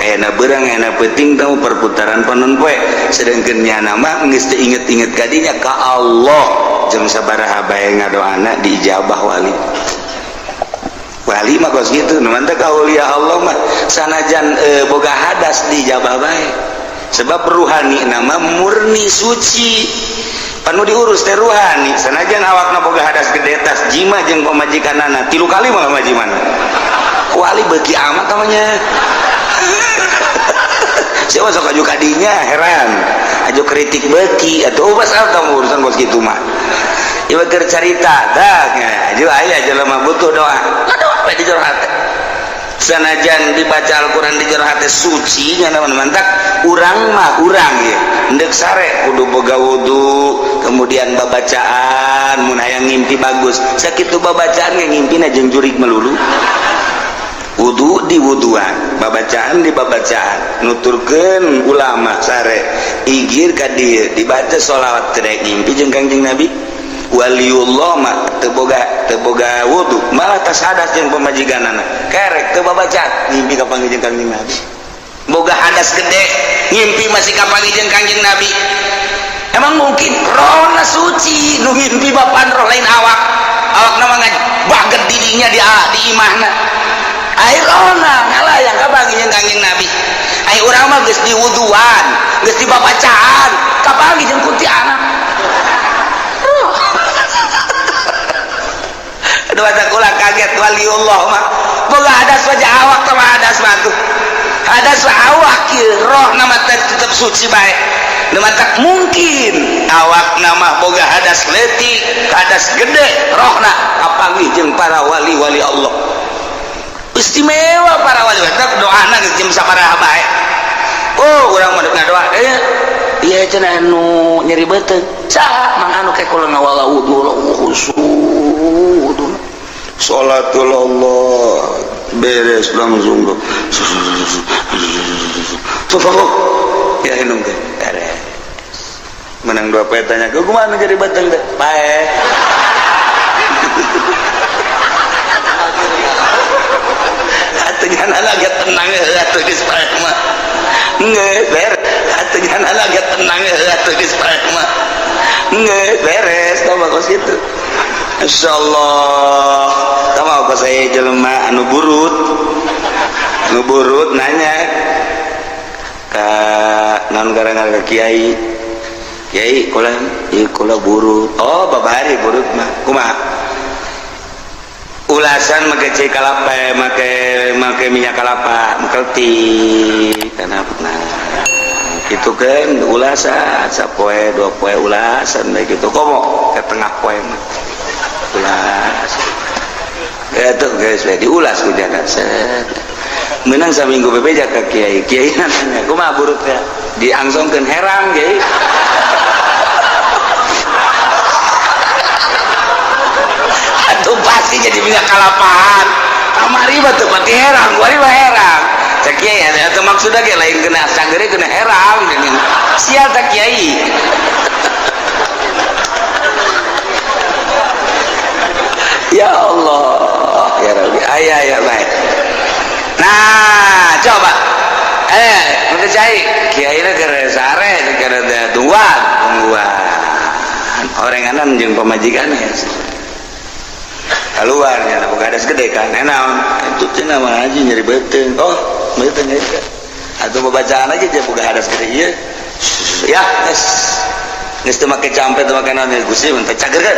Ayana beurang ayana peuting tau perputaran panon poe, sedengkeun nyana mah geus teu inget-inget ka dinya ka Allah jeung sabaraha bae ngadoana diijabah wali. Wali mah kos kitu, nu mantep aulia Allah mah sanajan boga hadas diijabah bae. Sebab ruhani nama murni suci. Panu diurus teh ruhani, sanajan awakna boga hadas gede tas jima jeung pamajikanana 3 kali mah majimana. Wali beuki amat namanya. Siapa sok aju kadinya heran. Aju kritik beuki atuh ubas atuh urusan kos kitu mah. Ieu keur carita tah aju aya jelema butuh doa. Ngadoa we di jero hate. Sanajan dibaca Al-Qur'an di jero hate suci nya naon mantak urang mah urang ieu. Endek sare kudu boga wudu, kemudian babacaan mun hayang ngimpi bagus. Sakitu babacaan ge ngimpina jeung jurig melulu. Wudu di wuduan, babacaan di babacaan, nuturkeun ulama sare igir ka dieu dibaca sholawat teu ngimpi jeung Kangjeng Nabi. Waliullah mah teu boga wudu, malah tas hadas jeung pamajikanana. Kerek teu babacaan, ngimpi ka panggih jeung Kangjeng Nabi. Boga hadas gede, ngimpi masih ka panggih jeung Kangjeng Nabi. Emang mungkin rohna suci nu ngimpi bapan roh lain awak. Awakna mah baget didinya di imahna. Ai rohna ngalayang ka panggih jeung Kangjeng Nabi. Ai urang mah geus diwuduan, geus dibabacaan, kapanggih jeung kuntianak. Aduh ada kula kaget waliullah mah. Boga hadas wajah awak teh hadas mah tuh. Hadas awak ieu rohna mah tetep suci bae. Nu matak mungkin awakna mah boga hadas leutik, hadas gede, rohna kapanggih jeung para wali-wali Allah. Istimewa para wali tetep doana geus jeung sabaraha bae. Oh, urang mah ngadoa deui. Ieu cenah anu nyeri beuteung. Saha mang anu ke kula ngawala wudu khusyuk. Salatul Allah beres langsung ya minum teh beres. Menang 2 poe tanya ke kumaha jadi beuteung teh pae. Atuh nyana lagi tenang atuh geus pae mah. Geus beres atuh nyana lagi tenang atuh geus pae mah. Geus beres tah mah kos kitu. Insyaallah tah mah saya jelema anu burut. Anu burut nanya ka naon gara-gara ka kiai. Kiai kula ieu kula burut. Oh babari burut mah kumaha? Ulasan make cai kalapa, make minyak kalapa, mengkelti kana nah. Gitu kan ulasan sapoe 2 poe ulasan bae gitu komo ke tengah poe mah. Ulas. Ya tuh guys, diulas ku jana. Menang saminggu bebeja ka kiai. Kiai nanya, kumaha burut ya? Diangsongkeun herang kiai. Atuh pasti jadi minyak kalapaan. Kamari mah teu pati herang, kuari mah herang. Cek kiai atuh maksudna ge lain kena sagere kena herang. Sial tak kiai. Ya Allah, ya Rabbi, ayah ya baik. Nah, coba, udah cai, kiai na keur sare, keur tungguan, tungguan. Orenganan jeung pamajikan ya. Keluar nya boga hadas gede kan, naon? Itu cenah mah haji nyeri beuteung. Oh, beuteung eta. Atuh babacaan aja dia boga hadas gede ieu. Ya, geus. Geus teu make campe teu make naon Gusti mun teh cager kan.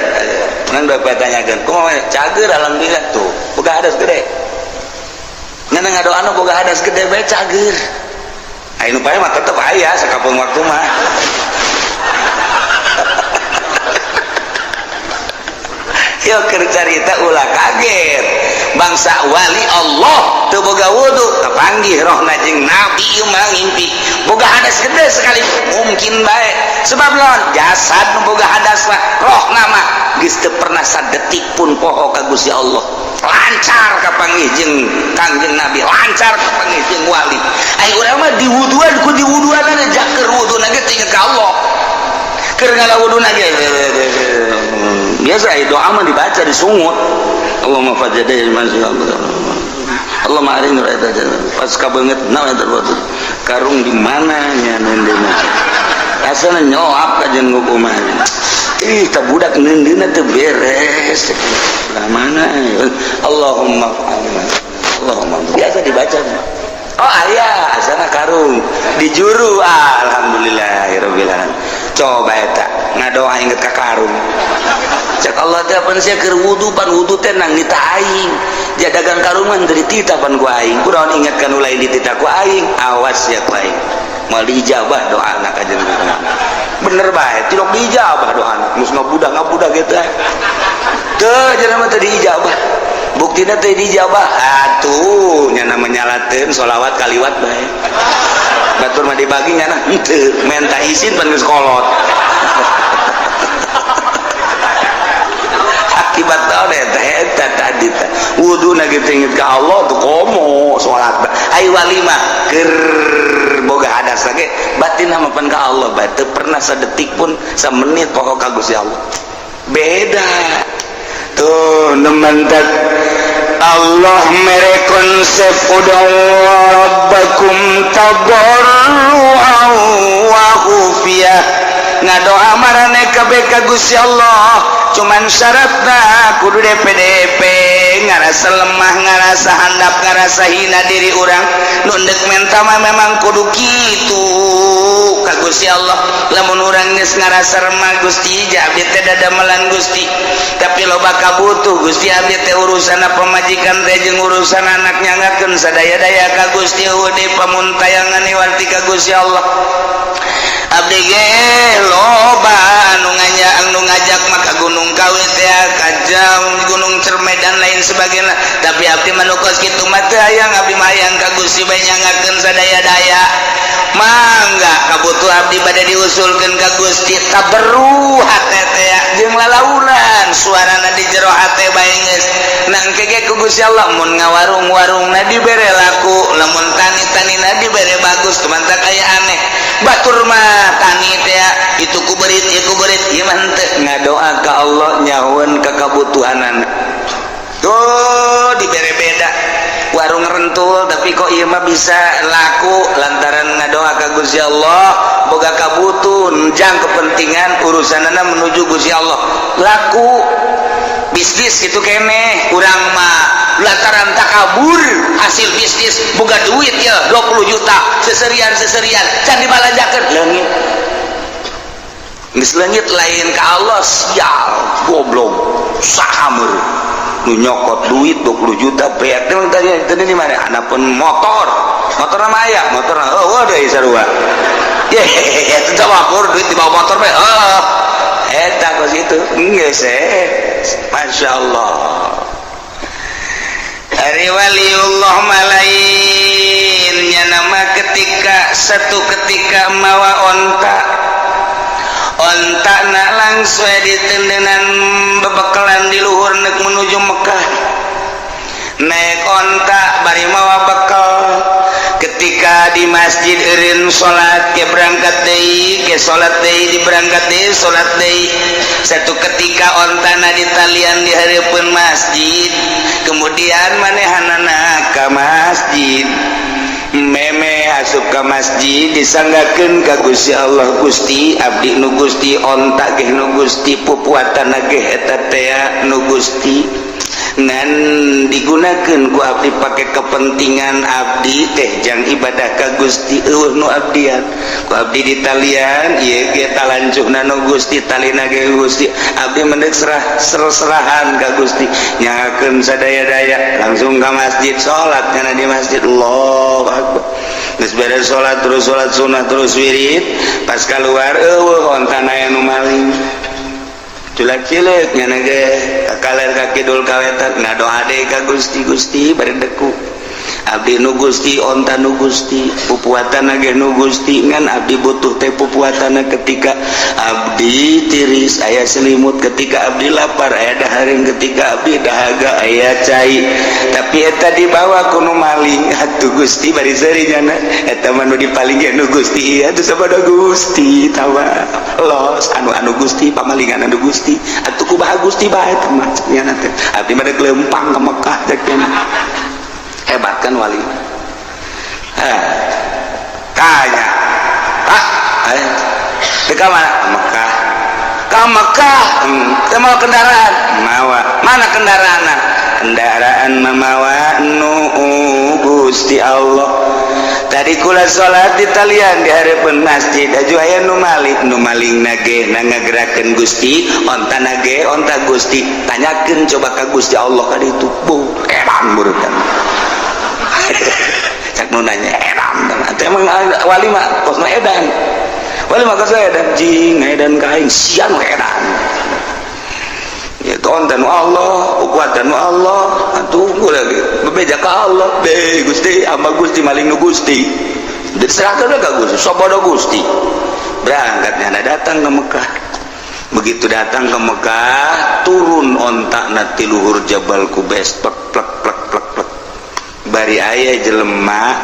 Menang bapak tanyakeun, kumaha cager alhamdulillah tuh. Boga hadas gede. Ngan ngadoana boga hadas gede bae cager. Aya nu pae mah tetep aya sakapeung waktu mah. Yo keur carita ulah kaget. Bangsa wali Allah teu boga wudu kapanggih rohna jeung nabi ieu mah ngimpi. Boga hadas gede sekali mungkin bae. Sebab lawan jasad nu boga hadas mah rohna mah Geus teu pernah sadetik pun poho ka Gusti Allah, lancar kapanggih jeung Kangjeng Nabi, lancar kapanggih jeung wali. Ai urang mah diwuduan ku diwuduan jaker wudu ge inget ka Allah, keur ngala wuduna ge biasa. Ai doa mah dibaca, disungut, Allahumma fajadai Allahumma arini pas kabeungeut na eta karung di mana nya neundeuna, asana nyoap ka jeung hukuman. Ih, tah budak neundeuna teu beres lah, mana Allahumma, Allahumma, biasa dibaca. Oh, aya asana karung di juru, alhamdulillahirabbil alamin. Coba eta ngadoa inget ka karung, cek Allah teh, pan sia keur wudu, pan wudu teh nang nita aing, dia dagang karungan dari tita pan ku aing, kunaon inget kan lain ditita ku aing? Awas ya ku aing moal diijabah doa anak aja. Bener bae, tidak diijabah doa anak geus ngabudah ngabudah gitu teu jelema teu diijabah. Buktina teu diijabah atuh nya namanya nyalateun sholawat kaliwat bae, batur mah dibagi nya henteu menta izin, pan geus kolot. Akibat naon eta? Eta tadi teh wudu na gitu inget ka Allah tuh, komo salat. Ai wali mah keur boga hadas lagi batin mah pan ka Allah bae, teu pernah sedetik pun, semenit pokok ka Gusti Allah. Beda tuh nemantak Allah mere konsep ud'u rabbakum tadarruan wa khufiyah. Ngadoa marane kabeh ka Gusti Allah, cuman syaratna kudu DPDP, ngarasa lemah, ngarasa handap, ngarasa hina diri urang. Nu ndek menta mah memang kudu kitu ka Gusti Allah. Lamun urang geus ngarasa remah, Gusti, ja abdi teh dadamelan Gusti, tapi loba kabutuh Gusti, abdi teh urusan pamajikan teh jeung urusan anak, nyangakeun sadaya-daya ka Gusti, eueuh deui pamuntayangan warti ka Gusti Allah. Abdi ge loba anu nganya, anu ngajak maka Gunung Kawi teh, ka jam Gunung Cerme dan lain sebagainya, tapi abdi mah nu kos kitu mah teu hayang. Abdi mah hayang ka Gusti bae, nyangakeun sadaya-daya. Mangga kabutuh abdi bade diusulkeun ka Gusti. Tabarru hate teh jeung lalaunan suarana di jero hate bae geus nangke ge ku Gusti Allah. Mun ngawarung-warungna dibere laku, lamun tani-tanina dibere bagus. Teman tak aya aneh, batur mah tani teh itu ku berit, ieu ku berit, ieu mah henteu, ngadoa ka Allah nyahueun ka kabutuhanana tuh dibere. Beda warung rentul, tapi kok ieu mah bisa laku lantaran ngadoa ka Gusti Allah, boga kabutuh jang kepentingan urusanana menuju Gusti Allah, laku bisnis gitu kene. Urang mah lantaran takabur, hasil bisnis boga duit ya 20 juta, seserian seserian can dibalanjakeun, leungit. Geus leungit lain ka Allah, sial, goblok, saha meureun nu nyokot duit 20 juta beak teh? Tadi tadi di mana anak pun motor, motor nama aya motor, oh deui sarua ye itu mah duit di bawah motor bae. Oh, eta kos itu geus eh Masya Allah. Ari waliullah malainnya nama ketika satu ketika mawa onta, onta na langsung ditendenan bebekalan di luhur nek menuju Mekah, naik onta bari mawa bekal. Ketika di masjid eureun salat, ke berangkat deui, ke salat deui, di berangkat deui, salat deui. Satu ketika ontana ditalian di hareupeun masjid, kemudian manehanana ka masjid, meme asup ka masjid, disanggakeun ka Gusti Allah, Gusti, abdi nu Gusti, onta ge nu Gusti, pupuatan ge eta teh nu Gusti, ngan digunakan ku abdi pakai kepentingan abdi teh jang ibadah ka Gusti, eueuh nu abdian ku abdi ditalian ieu ge talanjuhna nu Gusti, talina ge Gusti. Abdi mendek serah serahan ka Gusti, nyangakeun sadaya-daya. Langsung ka masjid, salat kana di masjid, Allahu akbar. Geus beres salat, terus salat sunnah, terus wirid. Pas keluar, eueuh ontana aya nu maling. Culak cilik nyana ge ka kaler, ka kidul, ka wetan, ngadoa deui ka Gusti. Gusti, bari deku. Abdi nu Gusti, onta nu Gusti, pupuatan ge nu Gusti, ngan abdi butuh teh pupuatan ketika abdi tiris aya selimut, ketika abdi lapar aya dahareun, ketika abdi dahaga aya cai. Tapi eta dibawa ku nu maling atuh Gusti, bari seuri nyana eta mah nu dipaling ge nu Gusti. Ieu atuh sabada Gusti tawa los anu anu Gusti, pamalingan anu Gusti atuh, kumaha Gusti bae teh mah nyana teh. Abdi mah dek leumpang ka Mekah cek nyana. Hebat kan wali? Eh, tanya, "Pak, eh, ke mana?" "Ke Mekah." "Ke Mekah? Teu mawa kendaraan?" "Mawa." "Mana kendaraan?" "Kendaraan mamawa nu Gusti Allah. Tadi kula salat di talian di harapan masjid, aju aya nu maling. Nu maling nage na ngagerakeun Gusti, onta nage onta Gusti. Tanyakeun coba ka Gusti Allah ka ditu." Bu edan burutan cak nu nanya edan. Teh emang wali mah kosna edan, wali mah kosna edan, jing edan ka aing sia nu edan. Ya onta nu Allah, kuatan nu Allah atuh. Lagi bebeja ka Allah be, "Gusti, hamba Gusti, maling nu Gusti." Diserahkan ka Gusti, sabodo Gusti. Berangkatnya datang ke Mekah. Begitu datang ke Mekah, turun onta na ti luhur Jabal Kubes, plek plek plek plek plek. Bari aya jelema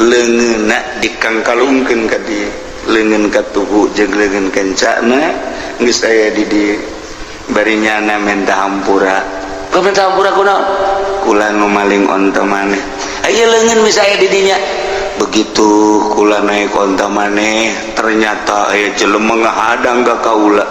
leungeunna dikangkalungkeun ka dieu, leungeun katuhu jeung leungeun kencana geus aya di dieu. Bari nyana minta hampura. Kau minta hampura kunaon? "Kula nu maling onta maneh, aya leungeun bisa aya di dinya. Begitu kula naik onta maneh, ternyata aya jelema ngahadang ka kaula.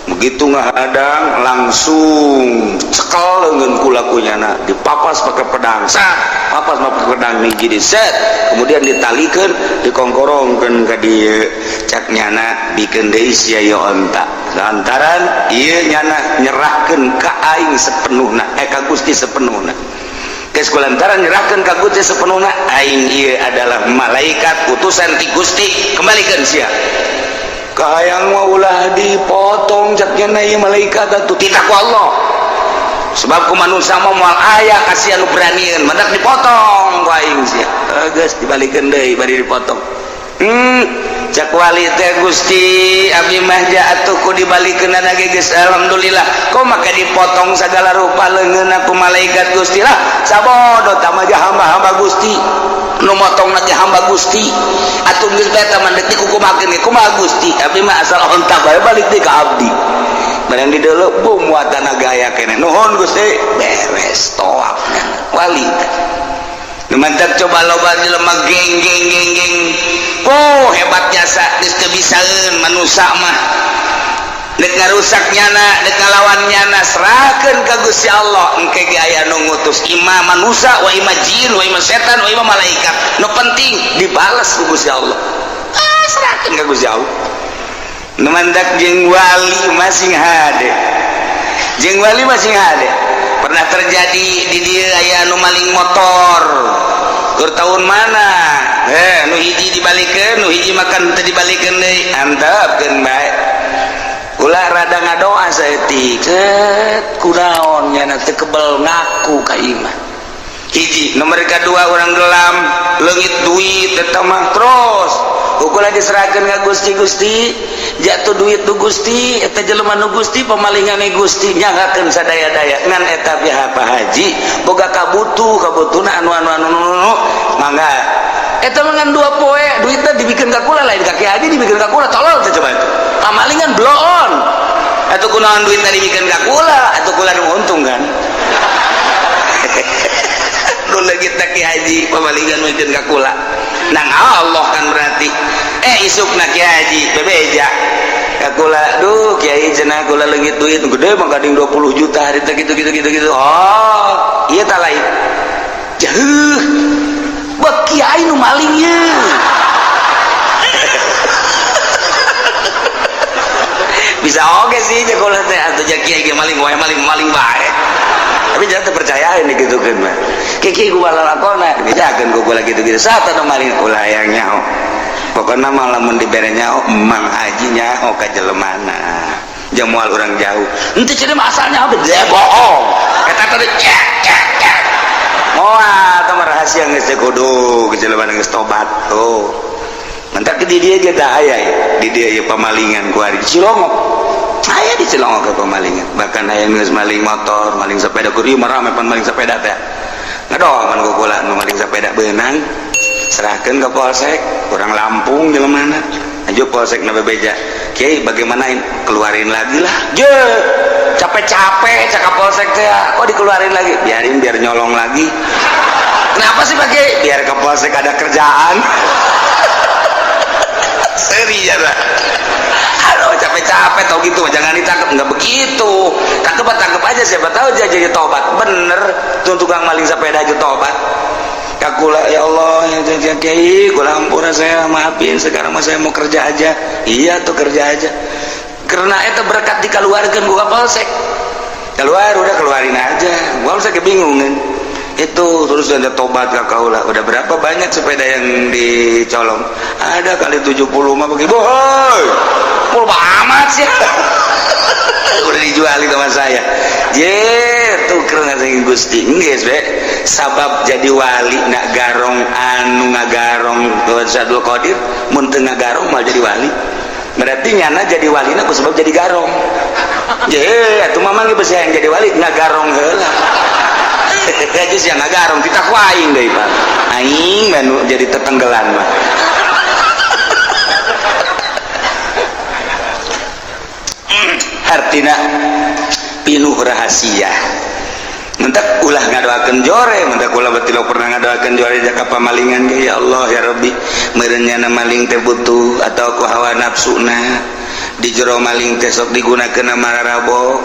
Begitu ngahadang, langsung cekel leungeun kula ku nyana, dipapas pakai pedang, sat, papas pakai pedang hiji di set, kemudian ditalikeun, dikongkorongkeun ka dieu. Cak nyana, 'Bikeun deui sia ieu onta, lantaran ieu nyana nyerahkeun ka aing sepenuhna, eh, ka Gusti sepenuhna. Geus kulantaran nyerahkeun ka Gusti sepenuhna, aing ieu adalah malaikat utusan ti Gusti, kembalikan sia.' Kahayang mah ulah dipotong,' cak nyana, 'ieu malaikat atuh titah ku Allah, sebab ku manusia mah moal aya kasihan nu beranieun, matak dipotong ku aing sia.' Geus dibalikeun deui bari dipotong." Cak wali teh, "Gusti, abdi mah atuh ku dibalikeun ge geus alhamdulillah, kok maka dipotong segala rupa leungeun ku malaikat Gusti?" "Lah, sabodo tah mah hamba-hamba Gusti, nu motong ge hamba Gusti atuh. Geus bae tah mah, deuk dikukumakeun ge kumaha Gusti? Abdi mah asal onta bae balik deui ka abdi." Barang di deuleu bum muatan gaya keneh, "Nuhun Gusti." Beres tawaf wali teh. Nu mantak coba loba jelema geng geng geng geng. Oh, hebat jasa geus teu bisaeun manusa mah. Dek ngarusak nyana, dek ngalawan nyana, serahkeun ka Gusti Allah. Engke ge aya nu ngutus, ima manusa wa ima jin wa ima setan wa ima malaikat, nu penting dibales ku Gusti Allah. Ah, serahkeun ka Gusti Allah. Nu mantak jeung wali masing hade, jeung wali masing hade. Pernah terjadi di dieu aya nu maling motor keur tahun mana, eh, nu hiji dibalikeun, nu hiji makan teu dibalikeun deui. Antepkeun bae. Ulah rada ngadoa saeutik, set, kunaon nyana teu kebel ngaku ka imah? Hiji nomor kedua, orang gelam leungit duit eta mah. Terus ukulah diserahkeun ka Gusti. "Gusti, jatuh duit nu Gusti, eta jelema nu Gusti, pemalingane Gusti, nyanggakeun sadaya-daya." Ngan eta pihak Pak Haji boga kabutuh, kabutuhna anu anu anu anu, mangga. Eta mah ngan 2 poe duitna dibikeun ka kula, lain ka Ki Haji, dibikeun ka kula. Tolol teh coba itu pamalingan bloon atuh. Kunaon duitna dibikeun ka kula atuh? Kula nu untung kan nu leungit Ki Haji, pamalingan mikeun ka kula nang Allah kan berarti. Eh, isukna Ki Haji bebeja ka kula, "Duh Kiai," cenah, "kula leungit duit gede mah kading 20 juta hari teh," gitu gitu gitu gitu. Oh iya, tak lain jauh buat kiai nu maling ye. Bisa oke sih kula teh atuh, kiai ge maling wae, maling maling bae. Tapi jangan terpercaya ini gitu kan mah kiki gua lalakona dibejakeun ku kula gitu-gitu. Saat anu maling ulah hayang nyaho, pokoknya malah mun dibere nyaho, Mang Haji nyaho ka jelemana, jamual orang jauh henteu cenah mah asalnya udah dia bohong. Eta tadi cek cek cek. Moal tah mah rahasia geus teh kudu jelema geus tobat. Oh. Mentak di dia ge tah aya di dia ieu pamalingan ku ari Cilongok. Aya di Cilongok ke pamalingan. Bahkan aya geus maling motor, maling sepeda kur ieu mah rame pan maling sepeda teh. Ngadoh man ku kula nu maling sepeda beunang. Serahkeun ke polsek, kurang Lampung jelemana. Aja polsek na bebeja. Kiai bagaimana keluarin lagi lah. Je, capek-capek cakap polsek teh, kok dikeluarin lagi? Biarin biar nyolong lagi. Kenapa sih Pak Kiai? Biar ke polsek ada kerjaan. Seri ya lah. Aduh capek-capek tau gitu, jangan ditangkap, nggak begitu. Tangkep tangkep aja, siapa tahu dia jadi tobat. Bener, tuh tukang maling sepeda aja tobat. Kakula ya Allah ya ya kiai, kula ampura saya maafin, sekarang mah saya mau kerja aja. Iya tuh kerja aja. Karena itu berkat dikeluarkan gua polsek. Keluar udah keluarin aja. Gua polsek kebingungan. Itu terus ada tobat ke kaula. Udah berapa banyak sepeda yang dicolong? Ada kali 70 mah begitu. Boy. Mul amat sih. Udah dijualin sama saya. Je, tuker ngasih Gusti. Geus be. Sabab jadi wali nak garong anu ngagarong Syekh Abdul Qadir, mun teu ngagarong mal jadi wali. Berarti nyana jadi walina ku sebab jadi garong. Je, atuh mamang ge besi yang jadi wali ngagarong heula. Aja sih ngagarong kita ku aing deui, Pak. Aing mah jadi tetenggelan mah. Artina pinuh rahasia. Mentak ulah ngadoakeun jore, mentak ulah batil pernah ngadoakeun jore jaka pamalingan ge ya Allah ya Rabbi, meureun nyana maling teh butuh atau ku hawa nafsuna di jero maling teh sok digunakeun mararabo.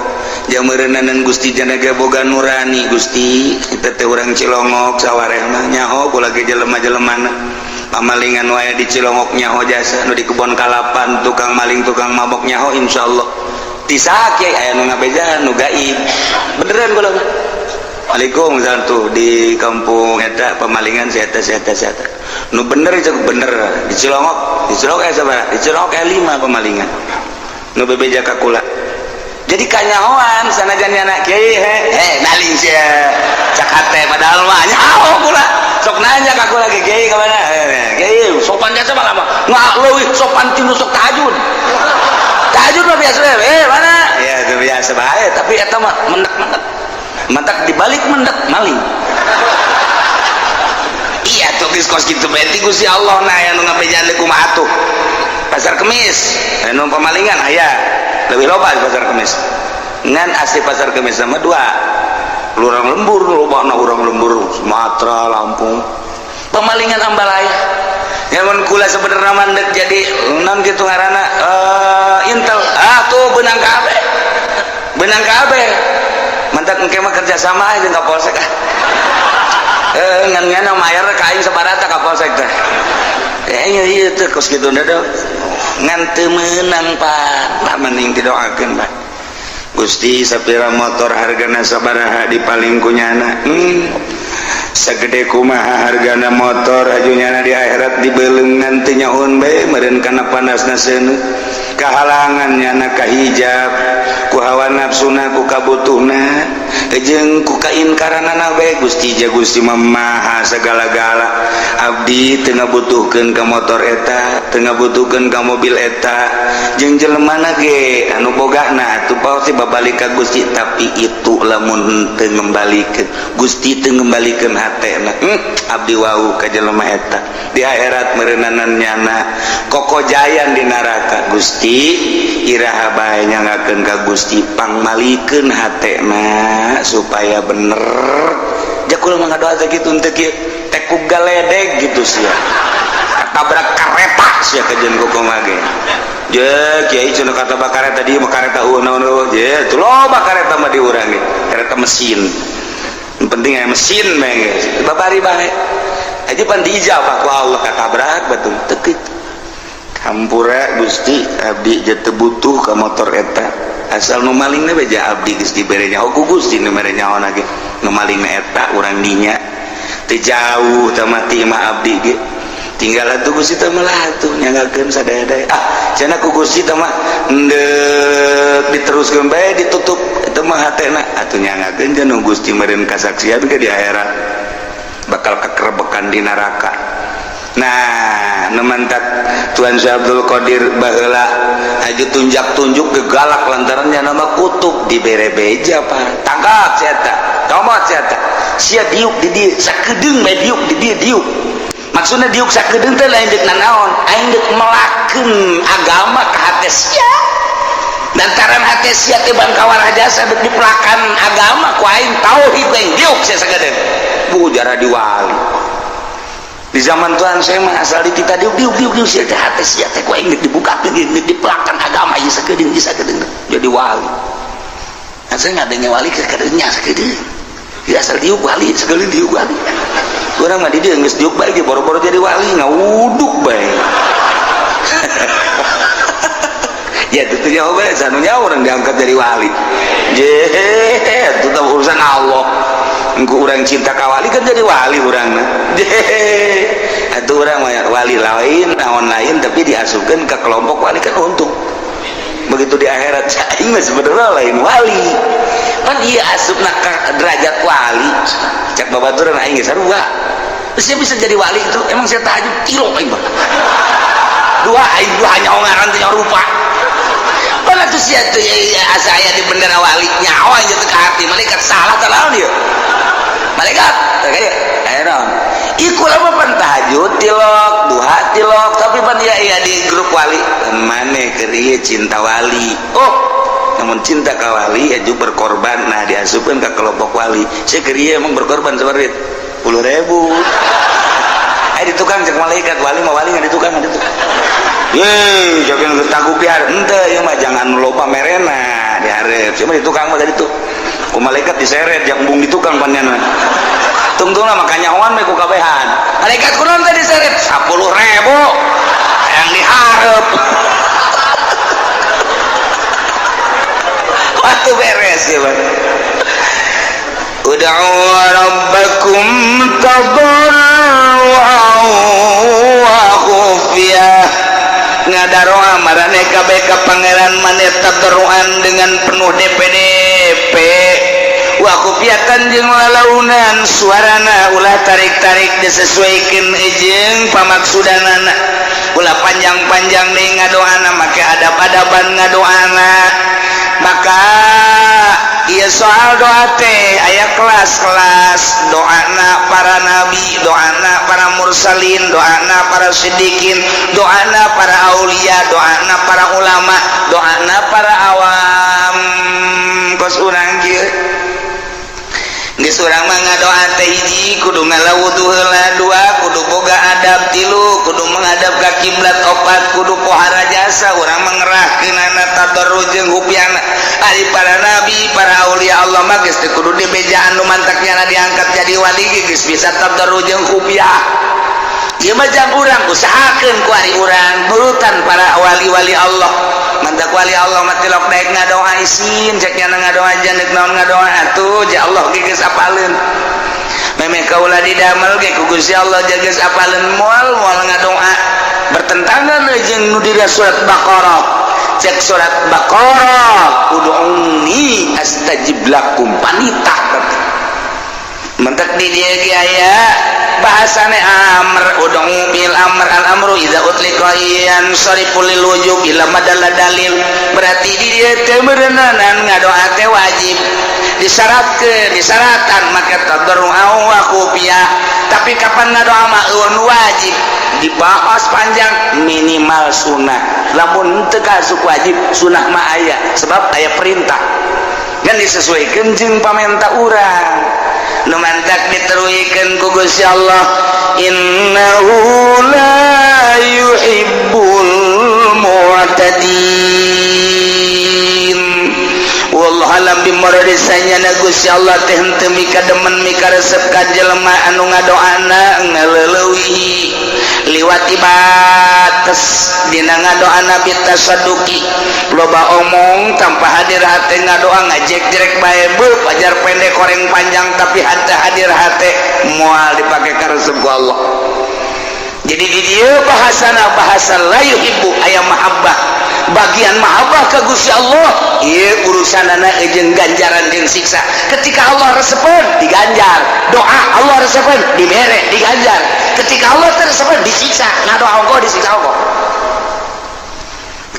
Jeung meureunnanan Gusti jana ge boga nurani Gusti, eta teh urang Cilongok sawareh mah nyaho kula ge jelema-jelemana. Pamalingan wae di Cilongok nyaho jasa nu di kebon kalapan tukang maling tukang mabok nyaho insyaallah. Tisa kiai aya nu ngabejaan nu gaib. Beneran kula mah. Waalaikumsalam tuh di kampung eta pemalingan si eta si eta si eta. Nu bener itu bener di Cilongok sabaraha? Di Cilongok aya 5 pemalingan. Nu bebeja ka kula. Jadi kanyahoan sanajan nyana kiai he maling sia. Cak hate padahal mah nyaho kula. Sok nanya ka kula ge kiai ka mana? Kiai sopan jasa mah lama. Nggak leuwih sopan ti nu sok tahajud. Tahajud mah biasa mana? Ya itu biasa bae, tapi eta mah mendak-mendak. Mentak dibalik mendak maling. Iya tuh geus kos kitu berarti Gusti Allah nah anu ngabejaan deui kumaha atuh. Pasar Kemis, anu pemalingan aya. Lebih loba di Pasar Kemis. Ngan asli Pasar Kemis sama dua. Urang lembur lobana urang lembur Sumatera, Lampung. Pemalingan ambalaya. Nyamun kula sebenarnya mandek jadi non kitu ngaranna intel. Ah tuh benang kabeh. Benang kabeh. Mantak engke mah kerja sama jeung ka polsek ah. Ngan nyana mayar ka aing sabarata ka polsek teh. Ieu ieu teh kos kitu da ngan teu meunang Pak. Lah mending didoakeun Pak. Gusti sapira motor hargana sabaraha dipaling ku nyana. Sagede kumaha hargana motor aju nyana di akhirat dibeuleung ngan teu nyahoeun bae meureun kana panasna seuneu. Kahalangan nyana ka hijab ku hawa nafsuna ku kabutuhna jeung ku kainkaranana bae Gusti ja Gusti mah maha sagala-gala. Abdi teu ngabutuhkeun ka motor eta, teu ngabutuhkeun ka mobil eta, jeung jelemana ge anu bogana atuh pasti babalik ka Gusti, tapi itu lamun teu ngembalikeun Gusti teu ngembalikeun hatena. Abdi wau ka jelema eta di akhirat meureunanan nyana kokojayan di neraka. Gusti iraha bae nyangakeun ka Gusti pangmalikeun hatena supaya bener. Jakul mah ngadoa teh kitu teu kieu teh ku galedeg gitu sia. Tabrak kareta sia kajeun ku kumaha ge. Je kiai cenah kata bakareta dieu mah kareta eueuh naon eueuh. Je teu loba kareta mah di urang ge. Kareta mesin. Yang penting aya mesin bae geus. Babari bae. Aja pan diijabah ku Allah katabrak batung teu kitu. Hampura Gusti abdi je teu butuh ka motor eta. Asal nu malingna beja abdi geus dibere nyaho ku Gusti nu mere nyaho ge. Nu malingna eta urang dinya. Teu jauh teh mah ti imah abdi ge. Tinggal atuh Gusti teh mah lah atuh nyanggakeun sadaya-daya. Ah, cenah ku Gusti teh mah endek diteruskeun bae ditutup eta mah hatena. Atuh nyanggakeun cenah Gusti meureun kasaksian ke di akhirat. Bakal kekerebekan di neraka. Nah, nu mantak Tuan Syekh Abdul Qadir baheula aju tunjak-tunjuk gegalak lantarannya nama kutub dibere beja, Pak. Tangkap sia eta, comot sia eta. Sia diuk di dieu sakedeung bae, diuk di dieu diuk. Maksudna diuk sakedeung teh lain deuk nanaon, aing deuk melakeun agama ka hate sia. Lantaran hate sia teh bangkawara jasa deuk dipelakan agama ku aing, tauhid aing diuk sia sakedeung. Bu jara di wali. Di zaman Tuhan saya mah asal di kita diuk diuk diuk diuk sia teh hate sia teh ku aing deuk dibuka, deuk dipelakan agama ieu sakedeung, ieu sakedeung jadi wali. Nah, saya ngadengnya wali ke kadeunya sakedeung. Ya asal diuk wali, sekali diuk wali. Urang mah di dieu geus diuk bae ge boro-boro jadi wali, ngawuduk bae. Ya itu nyawa bae, sanunya orang diangkat jadi wali. Je, itu urusan Allah. Engko urang cinta ka wali kan jadi wali urang. Je, atuh urang mah wali lain, naon lain, tapi diasupkeun ke kelompok wali kan untung. Begitu di akhirat aing mah sebenarnya lain wali. Pan ieu asupna ka derajat wali. Cek babaturan aing geus sarua. Terus dia bisa jadi wali itu, emang saya tahajud kilo aing mah. Dua aing dua nyawa ngaran teh nyawa rupa. Pan atuh sia teh asa aya di bendera wali, nyawa aing teh ka hati malaikat salah teh naon ieu? Malaikat teh kayak aya naon? Iku lama pan tahajud tilok, duha tilok, tapi pan ya iya di grup wali. Maneh keur ieu cinta wali. Oh, namun cinta ka wali aju berkorban, nah diasupkeun ka kelompok wali. Saya keur ieu emang berkorban seperti 10.000. Eh di tukang cek malaikat wali mah wali nggak di tukang, nggak di tukang. Ye, jangan tangguh biar ente ieu mah jangan loba merena dihareup. Cuma di tukang mah tadi tuh. Ku malaikat diseret yang embung di tukang panjana. Tungtungna mah kanyahoan we ku kabehan. Malaikat kunaon teh diseret 10.000 yang dihareup. Waktu beres ya, Bang. Ud'u rabbakum tadarruan wa khufiyah. Ngadaroa marane kabeh ka pangeran maneh tadarruan dengan penuh DPDP. Wa khufiyatan jeung lalaunan suarana ulah tarik-tarik disesuaikan jeung pamaksudanana. Ulah panjang-panjang deui ngadoana make adab-adaban ngadoana. Maka ieu soal doa teh aya kelas-kelas doana para nabi, doana para mursalin, doana para siddiqin, doana para aulia, doana para ulama, doana para awam. Kos urang kieu geus urang mah ngadoa teh hiji kudu ngalawudu heula, dua kudu boga adab, tilu kudu menghadap ka kiblat, opat kudu pohara jasa urang mengerahkeunana tadarru jeung hupiana. Ari para nabi, para aulia Allah mah geus teu kudu dibejaan nu mantaknya diangkat jadi wali geus bisa tadarru jeung hupiah. Ieu mah jang urang usahakeun ku ari urang nurutan para wali-wali Allah. Mantak wali Allah mah tilok daek ngadoa isin cek nya ngadoa jan deuk naon ngadoa atuh ja Allah ge geus apaleun. Memeh kaula didamel ge ku Gusti Allah ja geus apaleun moal moal ngadoa bertentangan jeung nu dina surat Baqarah. Cek surat Baqarah ud'uni astajib lakum panitah. Mentek di dieu ge aya bahasane amr ud'u bil amr al amru idza utliqa yansarifu lil wujub ila madalla dalil. Berarti di dieu teh meureunanan ngadoa teh wajib disyaratkeun, disyaratkan make tadarru wa khufiyah. Tapi kapan ngadoa mah eueun wajib dibahas panjang minimal sunah. Lamun teu kasup wajib sunah mah aya sebab aya perintah. Kan disesuaikan jeung pamenta urang. Nu mantak diteruikeun ku Gusti Allah innahu la yuhibbul mu'tadin. Wallahu alam bimurad, sanyana Gusti Allah teh henteu mika demen mika resep ka jelema anu ngadoana ngaleuleui liwati bates dina ngadoana bitasaduki loba omong tanpa hadir hate ngadoa ngajek-jerek bae beuh pajar pendek koreng panjang tapi hate hadir hate moal dipake karesep ku Allah. Jadi di dieu bahasana bahasa la yuhibbu aya mahabbah. Bagian mahabbah ka Gusti Allah ieu urusanana jeung ganjaran jeung siksa. Ketika Allah resepeun diganjar, doa Allah resepeun dibere diganjar. Ketika Allah teu resepeun disiksa, ngadoa ongkoh disiksa ongkoh.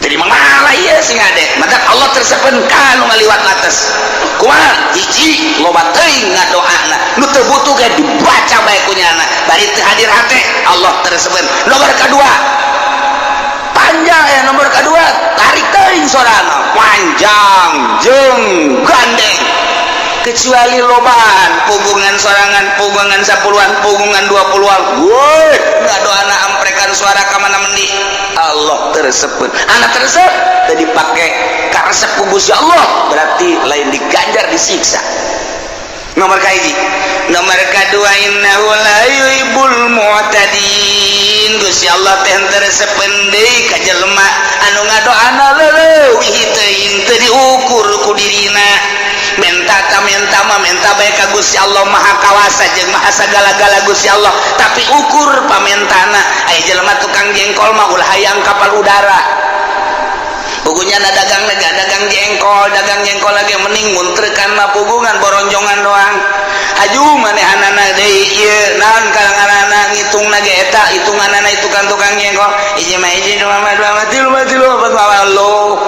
Jadi malah ieu sing ade, matak Allah teu resepeun ka nu ngaliwat atas. Kumaha? Hiji loba teuing ngadoana, nu teu butuh ge dibaca bae ku nyana, bari teu hadir hate Allah teu resepeun. Nomor kadua panjang ya, nomor kedua tarik teuing sorana panjang jeung gandeng, kecuali lobaan pugungan sorangan, pugungan 10-an, pugungan 20-an, woi ngadoana amprekan suara ka mana mendi Allah teu resepeun. Anak teu resep teu dipake karesep ku Gusti Allah, berarti lain diganjar disiksa. Nomor kahiji. Nomor kedua, innahu la yuhibbul mu'tadin. Gusti Allah teh teu resepeun deui ka jelema anu ngadoana leuwih teuing teu diukur ku dirina. Menta ta menta mah menta bae ka Gusti Allah, Maha Kawasa jeung Maha sagala-gala Gusti Allah, tapi ukur pamentana. Aya jelema tukang jengkol mah ulah hayang kapal udara. Pugunya na dagang lega dagang jengkol, dagang jengkol lagi mending muntrekan mah pugungan boronjongan doang. Haju manehanana deui ieu naon kalanganana ngitungna ge eta hitunganana itu kan tukang jengkol hiji mah hiji, dua mah dua mah, tilu mah tilu, empat mah lo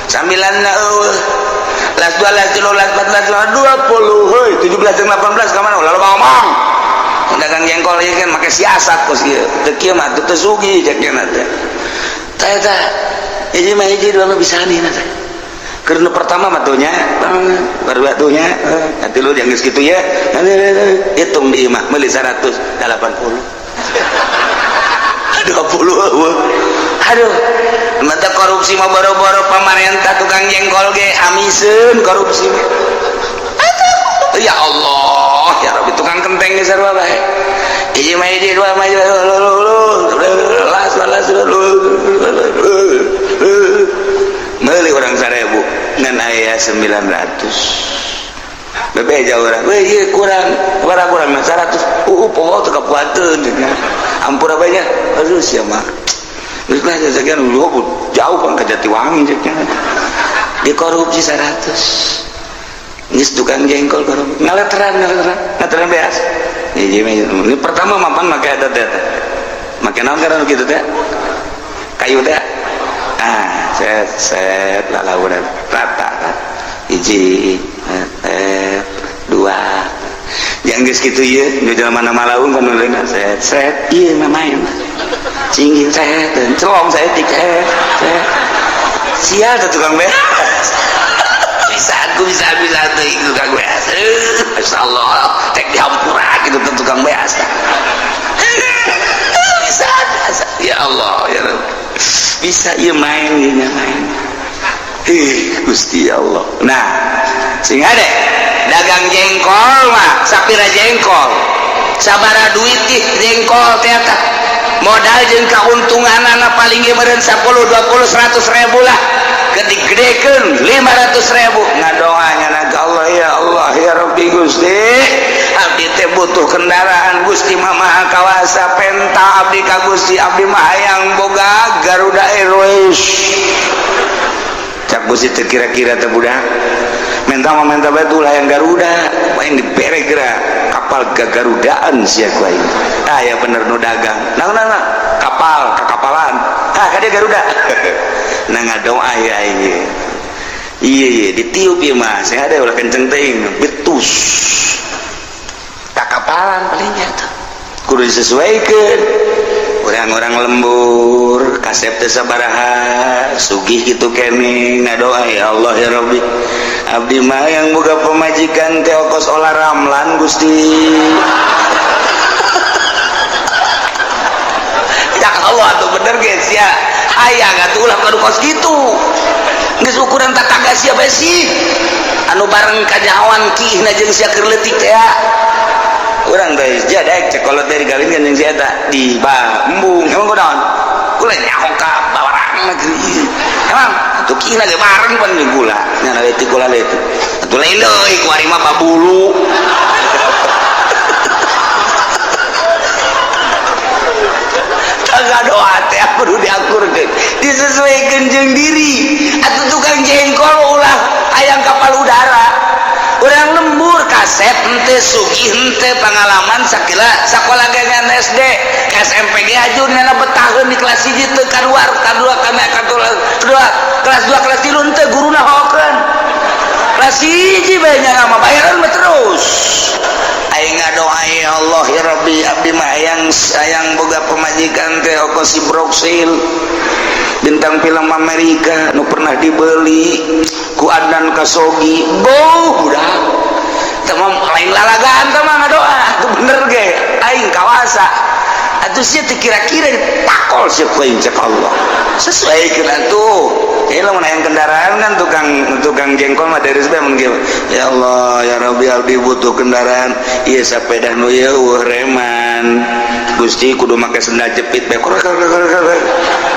sambilan na eueuh las dua, las tilu, las empat, las lima, 20, heuy 17 jeung 18 ka mana ulah loba ngomong. Dagang jengkol ieu kan make siasat kos ieu teu kieu mah teu sugih cek nya teh. Tah eta hiji mah hiji, dua mah bisa nih teh. Keur nu pertama mah tuh nya, kedua tuh nya, nanti lu yang geus kitu ya, hitung di imah meuli 180. 20 eueuh. Aduh, mata korupsi mah boro-boro pamarentah, tukang jengkol ge amiseun korupsi mah. Aduh, ya Allah, ya Rabbi, tukang kenteng ge sarua bae. Hiji mah hiji, dua mah las las meuli urang 1000 ngan aya 900. Bebeja urang, weh ieu kurang, kurang kurang 100. Poho teu kapuateun ampura bae nya. Aduh sia mah. Geus lah sekian jauh kan ke Jatiwangi cek nya. Dikorupsi 100. Geus tukang jengkol korupsi. Ngaleteran ngaleteran, ngaleteran beas. Hiji mah ini pertama mapan make eta teh. Make naon karena kitu teh? Kayu teh. Ah, set set lalaunan rata kan. Hiji, dua. Yang geus kitu ieu nu jelema mana malaung kan nuleuna set set ieu mah main. Cinggir set dan celong saeutik set set. Sial teh tukang beas. Bisa aku bisa bisa teh tukang beas. Masyaallah, tek dihampura gitu teh tukang beas. Bisa, bisa. Ya Allah, ya Rabb. Bisa ieu main ieu main. Ih, Gusti Allah. Nah, sing ade dagang jengkol mah sapira jengkol. Sabara duit ih jengkol teh eta. Modal jeung kauntunganana paling ge meureun 10, 20, 100 ribu lah. Gede-gedekeun 500 ribu. Ngadoa nya ka Allah, ya Allah ya Rabbi Gusti. Abdi teh butuh kendaraan Gusti mah Maha Kawasa, penta abdi ka Gusti, abdi mah hayang boga Garuda Airways. Cak Gusti teh kira-kira teh budak menta mah menta bae tuh hayang Garuda, main dibere geura kapal gagarudaan sia ku aing. Ah ya bener nu dagang. Naon naon kapal kakapalan. Ah ka dia Garuda. Nah ngadoa ya aing. Iya iya ditiup ieu mah, sing ada ulah kenceng teuing, betus. Kakapalan palingnya tuh. Kudu disesuaikan. Orang-orang lembur kasep teh sabaraha sugih kitu keneh ngadoa, ya Allah ya Rabbi, abdi mah yang boga pamajikan teh kos Olla Ramlan Gusti. Ya Allah tuh bener guys ya, hayang atuh ulah kadu kos kitu geus ukuran tatangga sia bae sih anu bareng kanyahoan kihna jeung sia keur leutik teh ya. Urang teh jadek cek kolot dari kawin kan jeung si eta di embung emang kunaon gula nyaho ka bawarang negeri emang atuh kihna ge bareng pan jeung gula nya leutik gula leutik atuh lain deui ku ari mah babulu. Ngadoa teh kudu diakurkeun, disesuaikan jeung diri. Atuh tukang jengkol ulah hayang kapal udara. Urang lembur kasep henteu, sugih henteu, pengalaman sakila sakola ge ngan SD ke SMP ge aju nana betaheun di kelas 1 teu kaluar, kadua kana kadua kelas 2 kelas 3 henteu, guruna hokeun. Kelas 1 bae nya mah bayaran mah terus. Aing ngadoa, ya Allah ya Rabbi, abdi mah hayang hayang boga pamajikan teh oko si Broksil, bintang film Amerika nu pernah dibeli ku Adnan Kasogi. Boh budak teh mah lain lalagaan teh mah ngadoa atuh bener ge aing kawasa atuh sia teh kira-kira takol sia ku aing. Cek Allah sesuaikeun atuh. Ya lamun hayang kendaraan kan tukang tukang jengkol mah dari bae mun ya Allah ya Rabbi, abdi butuh kendaraan ieu sepeda nu ieu eueuh reman Gusti, kudu make sendal jepit bae.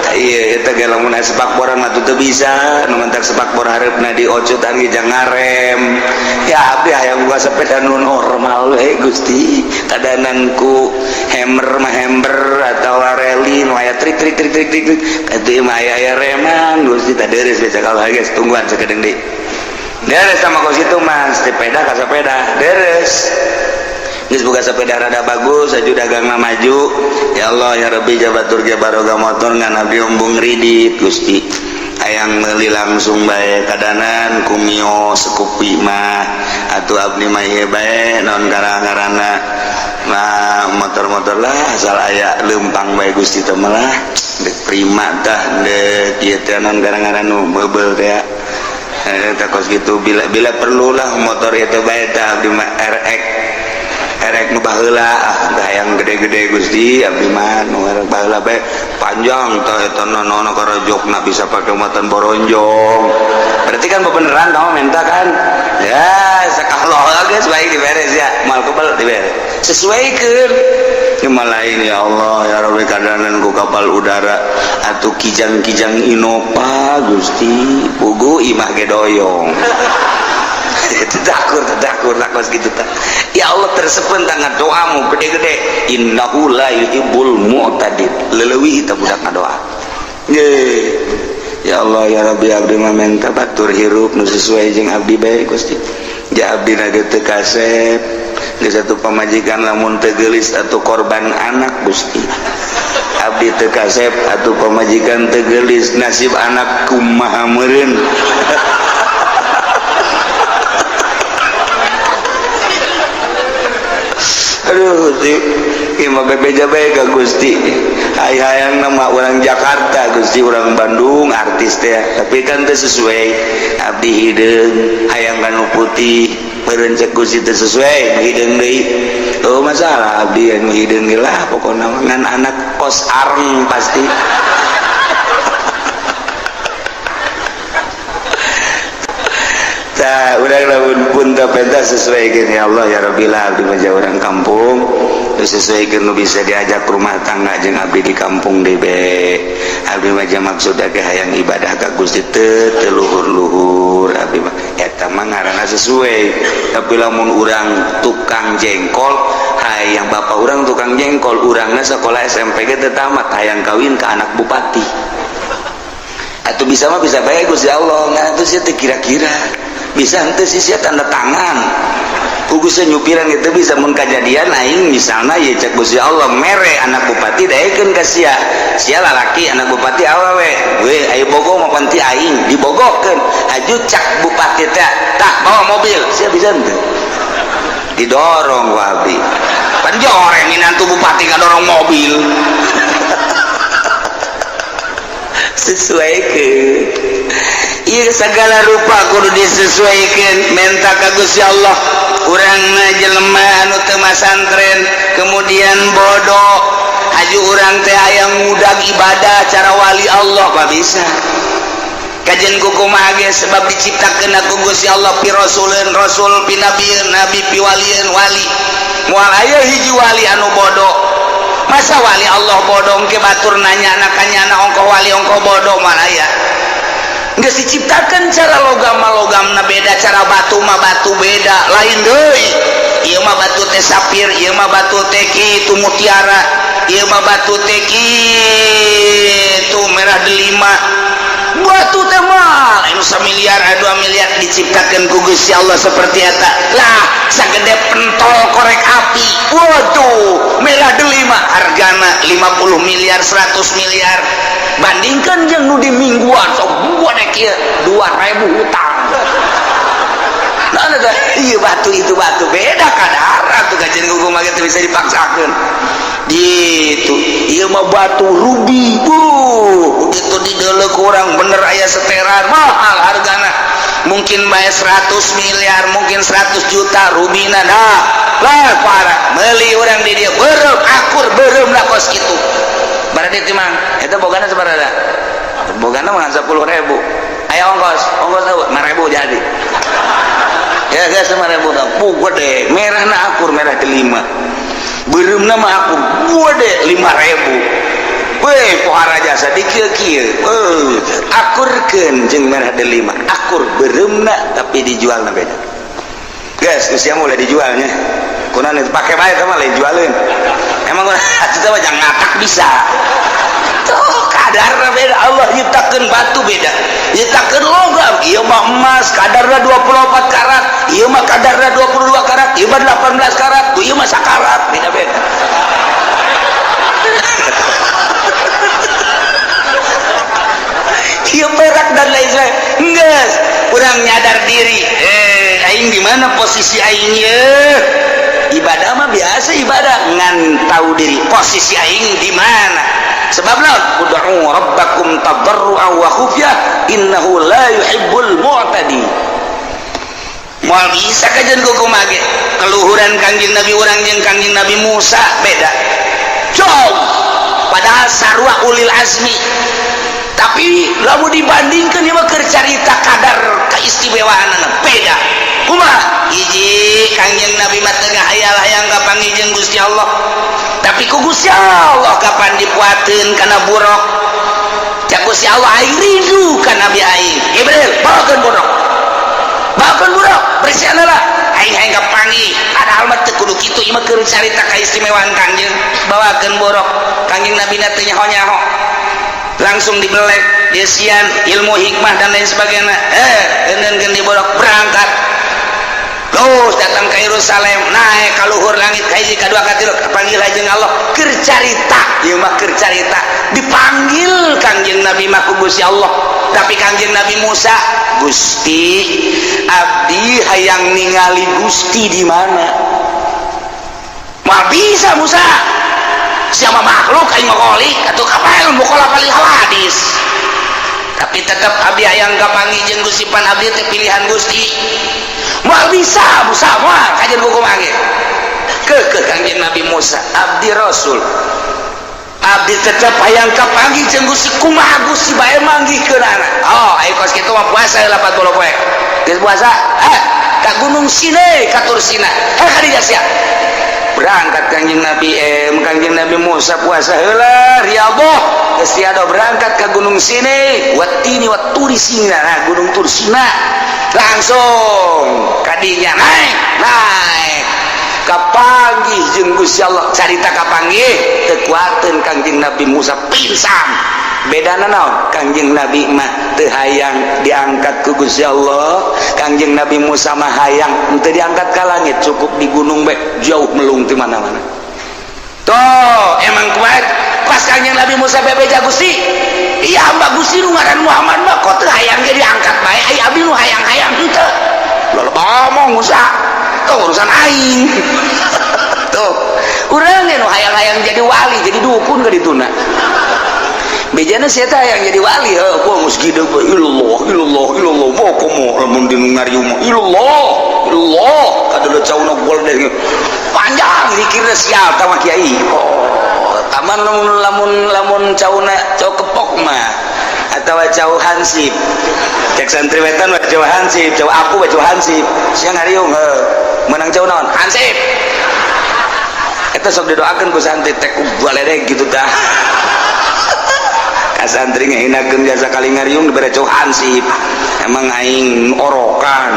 Iya, eta ge lamun aya sepakboran mah teu bisa nu mentak sepakbor hareupna diocutan ge jangan ngarem. Ya abdi hayang boga sepeda nu normal we Gusti, kadanan ku hammer mah hammer atau rally nu aya trik trik trik trik trik trik atuh mah aya aya reman Gusti. Tah deres baca kalau geus tungguan sakedeung deui deres sama kos itu mah sepeda ka sepeda deres. Geus boga sepeda rada bagus aju, dagang maju. Ya Allah ya Rabbi, jabatur ge baroga motor ngan abdi embung ridit Gusti, hayang meuli langsung bae kadanan ku Mio Scoopy mah. Atuh abdi mah ieu bae naon ngaranna nah motor-motor lah asal aya lempang bae Gusti teh malah dek Prima tah dek ieu teh naon ngaran nu meubel teh teh kos gitu. Bila bila perlulah motor itu bae tah abdi mah RX RX nu baheula. Ah, hayang gede-gede Gusti, abdi mah nu baheula bae panjang tah eta nono karajokna bisa pake muatan boronjong. Berarti kan beneran kamu minta kan ya sakallah geus baik diberes ya mal kebel diberes sesuaikeun. Cuma lain ya Allah ya Rabbi kadanan ku kapal udara atau kijang-kijang Innova Gusti, pugu imah ge doyong. Tadakur tadakur lakos gitu ta. Ya Allah tersepen tangan doamu gede-gede, innahu la yuhibbul mu'tadin. Leleuwih eta budak ngadoa. Ye ya Allah ya Rabbi, abdi mah menta batur hirup nu sesuai jeung abdi bae Gusti. Ja abdi na ge teu kasep geus satu pamajikan lamun teu geulis atau korban anak Gusti. Abdi teu kasep atuh pamajikan teu geulis, nasib anak kumaha meureun. Aduh Gusti, ieu mah bebeja bae ka Gusti. Hayang nama orang Jakarta Gusti, orang Bandung artis teh, tapi kan teu sesuai abdi hideung hayang kanu putih meureun cek Gusti teu sesuai hideung deui. Oh masalah abdi anu hideung ge lah pokona ngan anak kos areng pasti. Tah urang lamun pun teu pentas sesuaikeun ya Allah ya Rabbi lah abdi mah urang kampung sesuaikeun nu bisa diajak rumah tangga jeung abdi di kampung deui be. Abdi mah maksud ge hayang ibadah ka Gusti teu teu luhur-luhur abdi mah eta mah ngaranna sesuai. Tapi lamun urang tukang jengkol hayang bapak urang tukang jengkol urangna sekolah SMP ge teu tamat hayang kawin ka anak bupati atuh bisa mah bisa bae Gusti Allah ngan atuh sia teu kira-kira bisa henteu sih sia tanda tangan kugusnya nyupiran gitu bisa mun kajadian aing misalna ye cek Gusti Allah mere anak bupati daekeun ka sia sia lalaki anak bupati awewe we ayo bogo mah panti aing dibogokeun aju cak bupati teh tah bawa mobil sia bisa henteu didorong ku abdi pan joreng minantu bupati ngadorong mobil. Sesuaikeun ieu segala rupa kudu disesuaikan menta ka Gusti Allah. Urang jelema anu teu masantren kemudian bodoh haju urang teh hayang ngudag ibadah cara wali Allah mah bisa kajian kumaha ge sebab diciptakeun ku Gusti Allah pi rasuleun rasul pi nabieun nabi pi walieun wali. Moal aya hiji wali anu bodoh. Masa wali Allah bodoh ke batur nanya nakanya ongkoh wali ongkoh bodoh moal aya. Geus diciptakan cara logam mah logamna beda, cara batu mah batu beda, lain deui. Ieu mah batu teh sapir, ieu mah batu teh kitu mutiara. Ieu mah batu teh kitu, merah delima. Batu teh mah lain samiliar, 2 miliar diciptakan ku Gusti Allah seperti eta lah, sagede pentol korek api. Waduh, merah delima, hargana 50 miliar, 100 miliar. Bandingkan jeung nu di mingguan sok buat kieu 2000 hutang. Nah, ada iya batu itu, batu beda kadar tuh. Kajian hukum mah bisa dipaksakan gitu. Iya mah batu ruby bu, begitu di kurang bener aya seteran, mahal hargana, mungkin bayar 100 miliar, mungkin 100 juta rubina. Nah lah, para beli orang di dia beureum, akur beureum lah kos gitu. Berarti timang itu bogana sabaraha? Bogana mah 10.000. Aya ongkos, ongkos tahu 5.000 jadi ya guys, 5.000. Bu, gede merah na akur, merah delima, beureumna mah akur gede, 5.000. Weh, pohara jasa di kieu kieu. Akurkeun jeung merah delima, akur beureumna, tapi dijual na beda. Guys, usia mulai dijualnya. Kunaon itu pake bae mah lain jualeun. Emang itu mah jangan ngatak bisa. Tuh, kadarna beda. Allah nyiptakeun batu beda. Nyiptakeun logam, ieu mah emas kadarna 24 karat, ieu mah kadarna 22 karat, ieu mah 18 karat, ieu mah sakarat, beda-beda. Ieu perak dan lain sebagainya. Geus, urang nyadar diri. Aing di mana posisi aing ye? Ibadah mah biasa ibadah, ngan tahu diri posisi aing di mana. Sebab naon? Ud'u rabbakum tadarruan wa khufyah innahu la yuhibbul mu'tadin. Moal bisa kajian kumaha ge. Keluhuran Kangjeng Nabi urang jeung Kangjeng Nabi Musa beda. Jauh. Padahal sarua ulil azmi. Tapi lamun dibandingkan ieu mah keur carita kadar keistimewaanana beda. Kumaha? Hiji, Kangjeng Nabi mah teu ngahayal-hayang kapanggih jeung Gusti Allah. Tapi ku Gusti Allah kapan dipuateun kana buruk. Cak Gusti Allah, aing rindu ka Nabi aing. Jibril, bawakeun buruk. Bawakeun buruk, bersihan lah. Aing hayang kapanggih. Padahal mah teu kudu kitu, ieu mah keur carita kaistimewaan Kangjeng. Bawakeun buruk. Kangjeng Nabi na teu nyaho-nyaho. Langsung dibelek, desian, ilmu hikmah dan lain sebagainya. Eundeunkeun di buruk, berangkat. Terus datang ke Yerusalem, naik ka luhur langit, ka hiji, ka dua, ka tilu, kapanggil jeung Allah. Keur carita, ieu mah keur carita. Dipanggil Kangjeng Nabi mah ku Gusti Allah. Tapi Kangjeng Nabi Musa, Gusti, abdi hayang ningali Gusti di mana? Moal bisa Musa. Siapa makhluk aing mah khalik atuh kapan mukhalafah lil hawadis. Tapi tetap abdi hayang kapanggih jeung Gusti, pan abdi teh pilihan Gusti. Moal bisa Musa, moal kajian buku manggil. Ke Kangjeng Nabi Musa, abdi Rasul. Abdi tetep hayang kapanggih jeung Gusti, kumaha Gusti bae manggihkeunana. Oh, aya kos kitu mah puasa 40 poe. Geus puasa, ka Gunung Sinai, ka Tur Sina. Ka dinya sia. Berangkat Kangjeng Nabi Kangjeng Nabi Musa puasa heula riyadhah. Geus tiada berangkat ke Gunung Sinai, watini wat Turi Sina. Nah, Gunung Tur Sina. Langsung kadinya naik, naik. Kapanggih jeung Gusti Allah, carita kapanggih teu kuateun Kangjeng Nabi Musa pingsan. Bedana naon? Kangjeng Nabi mah teu hayang diangkat ku Gusti Allah, Kangjeng Nabi Musa mah hayang teu diangkat ka langit, cukup di gunung bae jauh melung ti mana-mana. Tuh, emang kuat pas Kangjeng Nabi Musa bebeja, Gusti, iya hamba Gusti nu ngaran Muhammad mah kok teu hayang ge diangkat bae, ai abdi nu hayang-hayang henteu. Loba ngomong Musa, tuh urusan aing. Tuh, urang nu hayang-hayang jadi wali, jadi dukun ke dituna. Bejana sia teh hayang jadi wali, heuh, gua geus gede ilallah ilallah ilallah, mau komo lamun di nu ngariung mah ilallah ilallah kadeuleut cauna gol deh. Panjang dikirna sial tah mah kiai. Oh, taman lamun lamun lamun cauna cau kepok mah atawa cau hansip. Cek santri wetan mah cau hansip, cau aku mah cau hansip. Sia ngariung heuh, menang cau naon? Hansip. Eta sok didoakeun ku santri teh ku baledeg gitu tah. Ka santri ngahinakeun jasa kali ngariung dibere cau hansip. Emang aing orokan.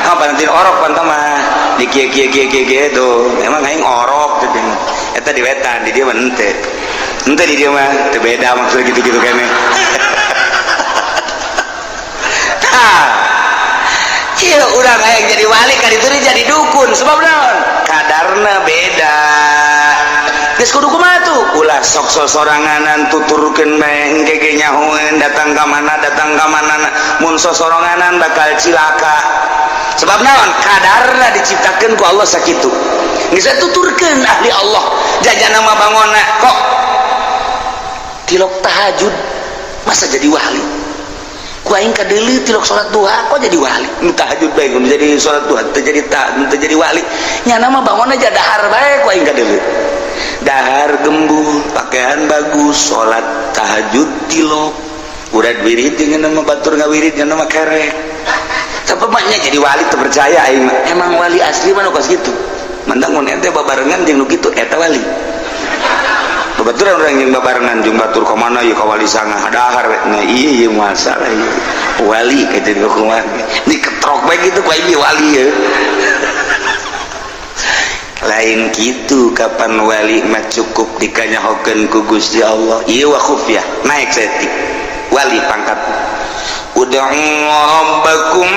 Apa nanti orok pan mah di kieu kieu kieu kieu kieu tuh. Emang aing orok gitu. Eta di wetan, di dieu mah henteu. Henteu di dieu mah teu beda maksud gitu-gitu kene. Tah. Ieu urang hayang jadi wali, ka ditu jadi dukun, sebab naon? Kadarna beda. Geus kudu kumaha tuh? Ulah sok sosoranganan, tuturkeun bae, engke ge nyahoeun datang ka mana, datang ka mana. Mun sosoranganan bakal cilaka. Sebab naon? Kadarna diciptakeun ku Allah sakitu. Geus tuturkeun ahli Allah. Jajana mah bangona kok tilok tahajud masa jadi wali? Ku aing kadeuleu tilok salat duha kok jadi wali? Nu tahajud bae nu jadi salat duha teu jadi, tak teu jadi wali. Nyana mah bangona aja dahar bae ku aing kadeuleu. Dahar gembul, pakaian bagus, salat tahajud tilok. Udah wirid jeung nama batur ngawirid nya nama kerek. Tapi maknya jadi wali teu percaya aing mah. Emang wali asli mah nu kos kitu. Mandang mun ente babarengan jeung nu kitu, eta wali. Babaturan urang jeung babarengan jeung batur ka mana ieu, ka wali sanga dahar we. Nah, iya ieu masalah ieu. Wali ka jadi kumaha? Diketrok bae kitu ku aing wali ye. Lain gitu, kapan wali mah cukup dikanyahokeun ku Gusti Allah. Ieu wa khufyah naik saeutik wali pangkat. Ud'u rabbakum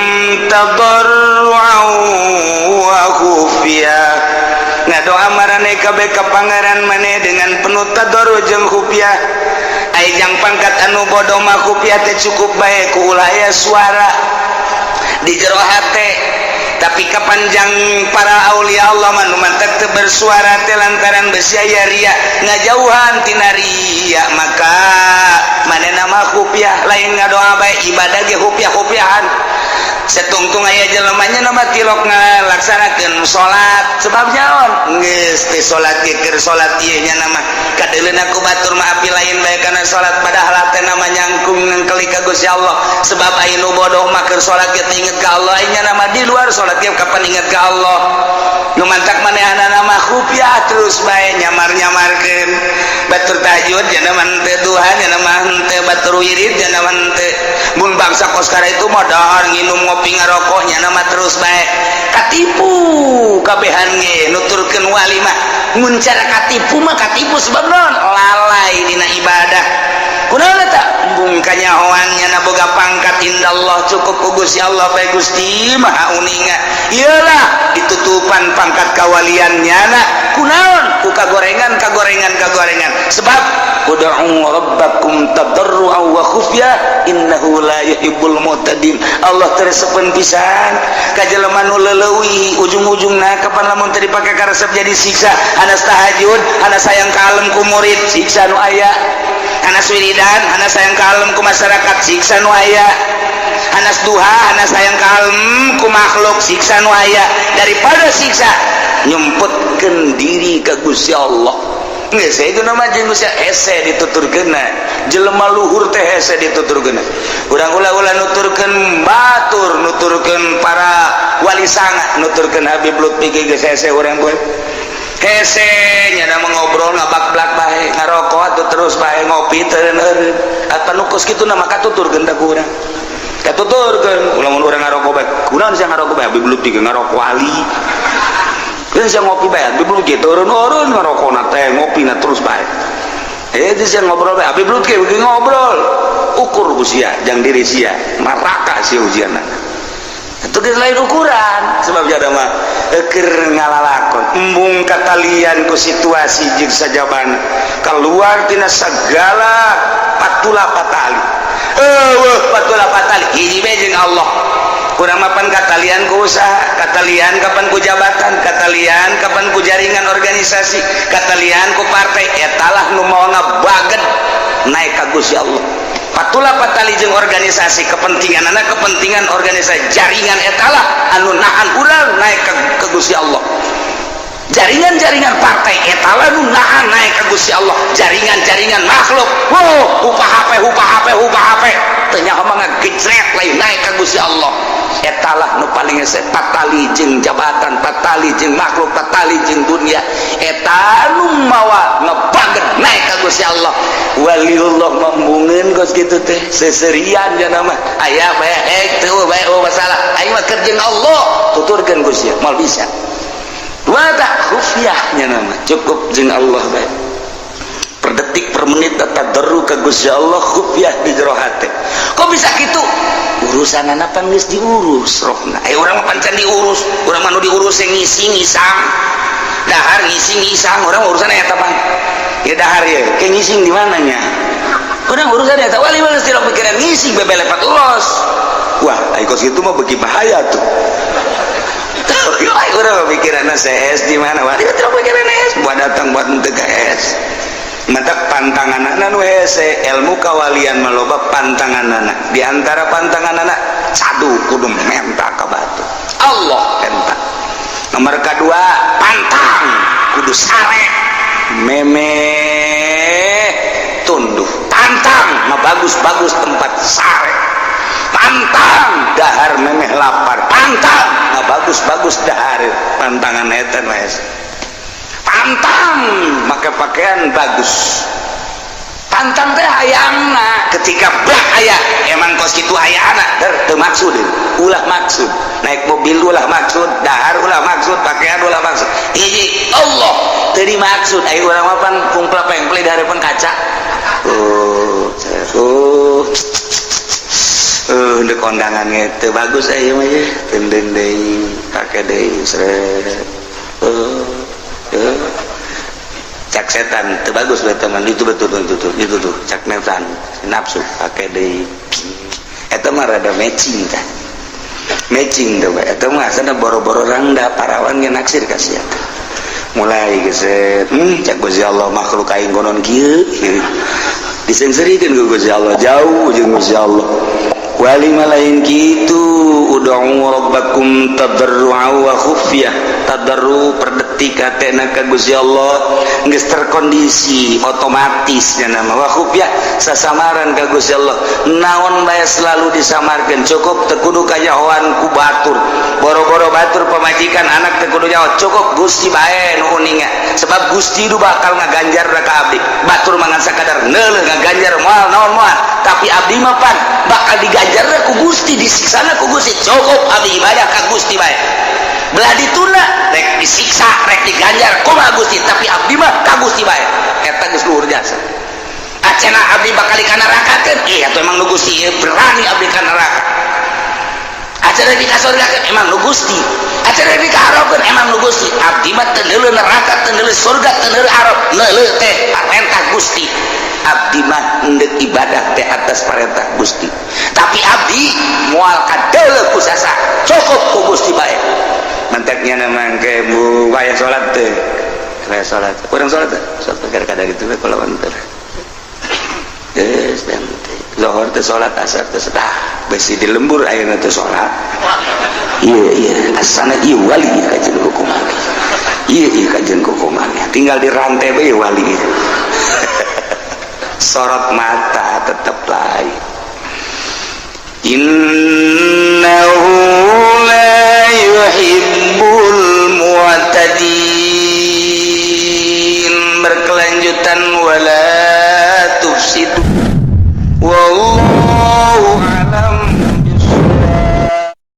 tadarru'an wa khufyah, ngadoa maraneh kabeh ka Pangeran maneh dengan penuh tadarru jeung khufyah. Ai jang pangkat anu bodoh mah khufyah teh cukup bae ku ulah aya suara di jero hate. Tapi kapanjang para aulia Allah mah nu mantak teu bersuara teh lantaran besi aya ria, ngajauhan tina ria. Maka manehna mah khufyah, lain ngadoa bae, ibadah ge khufyah-khufyahan. Setungtung aya jelemanya nama tilok ngalaksanakeun salat, sebab naon? Geus teh salat ge keur salat ieu nya nama kadeuleuna ku batur mah api lain bae kana salat, padahal teh nama nyangkung ngengkelik ka Gusti Allah. Sebab aya nu bodoh mah keur salat ge inget ka Allah, nya nama di luar salat ge kapan inget ka Allah. Nu mantak manehna mah khufyah terus bae, nyamar-nyamarkeun. Batur tahajud nya nama henteu, duha nya nama henteu, batur wirid nya nama henteu. Mun bangsa koskara itu mah dahar, nginum, ngopi, ngarokok, nya nama terus bae, katipu kabehan ge nuturkeun wali mah. Mun cara katipu mah katipu, sebab naon? Lalai dina ibadah. Kunaon eta? Embung kanyahoan nya boga pangkat indallah, cukup ku Gusti Allah bae. Gusti Maha Uninga, iyalah ditutupan pangkat kawalian nyana. Kunaon? Ku kagorengan, kagorengan, kagorengan. Sebab ud'u rabbakum tadarru'an wa khufyah innahu la yuhibbul mu'tadin. Allah teresepeun pisan ka jelema nu leuwih ujung-ujungna. Kapan lamun teu dipake karesep jadi siksa. Hanas tahajud, hanas sayang kalem ku murid, siksa nu aya. Hanas wiridan, hanas sayang kalem ku masyarakat, siksa nu aya. Hanas duha, hanas sayang kalem ku makhluk, siksa nu aya. Daripada siksa, nyempetkeun diri ka Gusti Allah. Geus itu nama jeung Gusti hese dituturkeunna. Jelema luhur teh hese dituturkeunna. Urang ulah-ulah nuturkeun batur, nuturkeun para wali sanga, nuturkeun Habib Lutfi ge geus hese urang gue. Hese nya mah ngobrol ngabak-blak bae, ngarokok atuh terus bae, ngopi teu eureun. Apa nu kos kitu nama katuturkeun teh ku urang. Katuturkeun ulah mun urang ngarokok bae. Kunaon sia ngarokok bae? Habib Lutfi ge ngarokok wali. Kan sia ngopi bae, Habib Lutfi turun-turun ngarokok teh, ngopi na terus bae. Eh, itu sia ngobrol bae, Habib Lutfi ge ngobrol. Ukur ku sia, jang diri sia, neraka sia ujianna. Itu geus lain ukuran, sebab jada mah keur ngalalakon embung katalian ku situasi jeung sajabana keluar tina segala patula patali. Eueuh patula patali hiji bae jeung Allah. Kurang mapan katalian ku usaha, katalian kapan ku jabatan, katalian kapan ku jaringan organisasi, katalian ku partai, etalah nu mau ngabaget naik ka Gusti Allah. Patula patali jeung organisasi, kepentingan anak, kepentingan organisasi, jaringan, etalah anu nahan urang naik ke Gusti Allah. Jaringan-jaringan partai etalah nu nahan naik ke Gusti Allah. Jaringan-jaringan makhluk, wow, hupa HP, hupa HP, hupa HP, ternyata mah ngagejret lain naik ke Gusti Allah. Etalah nu paling hese, patali jeung jabatan, patali jeung makhluk, patali jeung dunia, eta nu mawa ngebaget naik ka Gusti Allah. Waliullah mambungeun kos kitu teh seserian jana mah aya bae, teu bae, oh masalah aing mah keur jeung Allah, tuturkeun Gusti moal bisa. Wada khufyahnya nama cukup jeung Allah bae, per detik per menit tadarru ka Gusti Allah, khufyah di jero hate. Kok bisa gitu? Urusan anak pan geus diurus rohna. Eh, urang mah pancen diurus. Urang mah nu diurus yang ngisi ngisang, dahar ngisi ngisang. Urang urusan eta pan ya, dahar ya kayak ngising di mananya. Urang urusan eta. Wali mah geus tidak pikiran ngising, bebe lepat los. Wah, ai kos kitu mah beuki bahaya tuh. Tapi urang mah pikiran CS di mana. Wali mah tidak pikiran S buat datang buat henteu ka S. Mata pantangan nu hese ilmu kawalian maloba pantangan. Di antara pantangan cadu kudu menta ka batur, Allah menta. Nomor kedua, pantang kudu sare meme tunduh. Pantang mah bagus-bagus tempat sare. Pantang dahar memeh lapar. Pantang mah bagus-bagus dahar. Pantangan eta mah. Pantang make pakaian bagus. Pantang teh hayangna ketika bah aya emang kos kitu hayana der teu maksud. Ulah maksud naik mobil, ulah maksud dahar, ulah maksud pakaian, ulah maksud. Hiji Allah teu dimaksud. Aya urang mah pan kumpul pengple di hadapan kaca. Oh oh oh, kondangan teu bagus aya mah ye, tenden deui, pake deui, sret. Oh oh, cak setan, itu bagus buat teman itu, betul betul itu itu tuh, cak setan, nafsu, pakai deui. Eta mah rada matching tah, matching tuh. Eta mah asana boro-boro rangda, parawan ge naksir ka sia. Mulai geset, cak Gusti Allah, makhluk aing konon kieu. Disengserikeun ku Gusti Allah, jauh jeung Gusti Allah. Wali mah lain kitu. Ud'u rabbakum tadarru'a wa khufyah. Tadarru per detik hatena ka Gusti Allah geus terkondisi otomatis nya nama. Wa khufyah, sasamaran ka Gusti Allah. Naon bae selalu disamarkeun. Cukup teu kudu kajahoan ku batur, boro-boro batur, pamajikan, anak teu kudu nyaho. Cukup Gusti bae nu uninga, sebab Gusti nu bakal ngaganjar ka abdi. Batur mangan sakadar neuleuh, ngaganjar moal naon moal, tapi abdi mah pan bakal diganjar ku Gusti, disiksana ku Gusti. Cukup abdi ibadah ka Gusti bae. Belah dituna rek disiksa rek diganjar kumaha Gusti, tapi abdi mah ka Gusti bae. Eta geus luhur jasa. Acena abdi bakal ka nerakakeun, ih atuh emang nu Gusti ieu, berani abdi ka neraka. Acena di kasurgakeun, emang nu Gusti. Acena di kaharokeun, emang nu Gusti. Abdi mah teu neuleuh neraka, teu neuleuh surga, teu neuleuh harop, neuleuh teh parentah Gusti. Abdi mah endek ibadah teh atas perintah Gusti, tapi abdi moal kadeuleuh ku sasa, cukup ku Gusti bae. Manteknya nama ke bu waya salat teh, waya salat, kurang salat teh, salat kadang itu kalau teh geus dan zuhur teh salat, asar teh. Dah besi di lembur ayeuna teh salat. Iya iya, asana ieu wali kajian hukuman. Iya iya, kajian hukuman tinggal di rantai bae wali. Sorot mata tetap lain. Innahu la yuhibbul mu'tadin. Berkelanjutan, wala tufsidu wallahu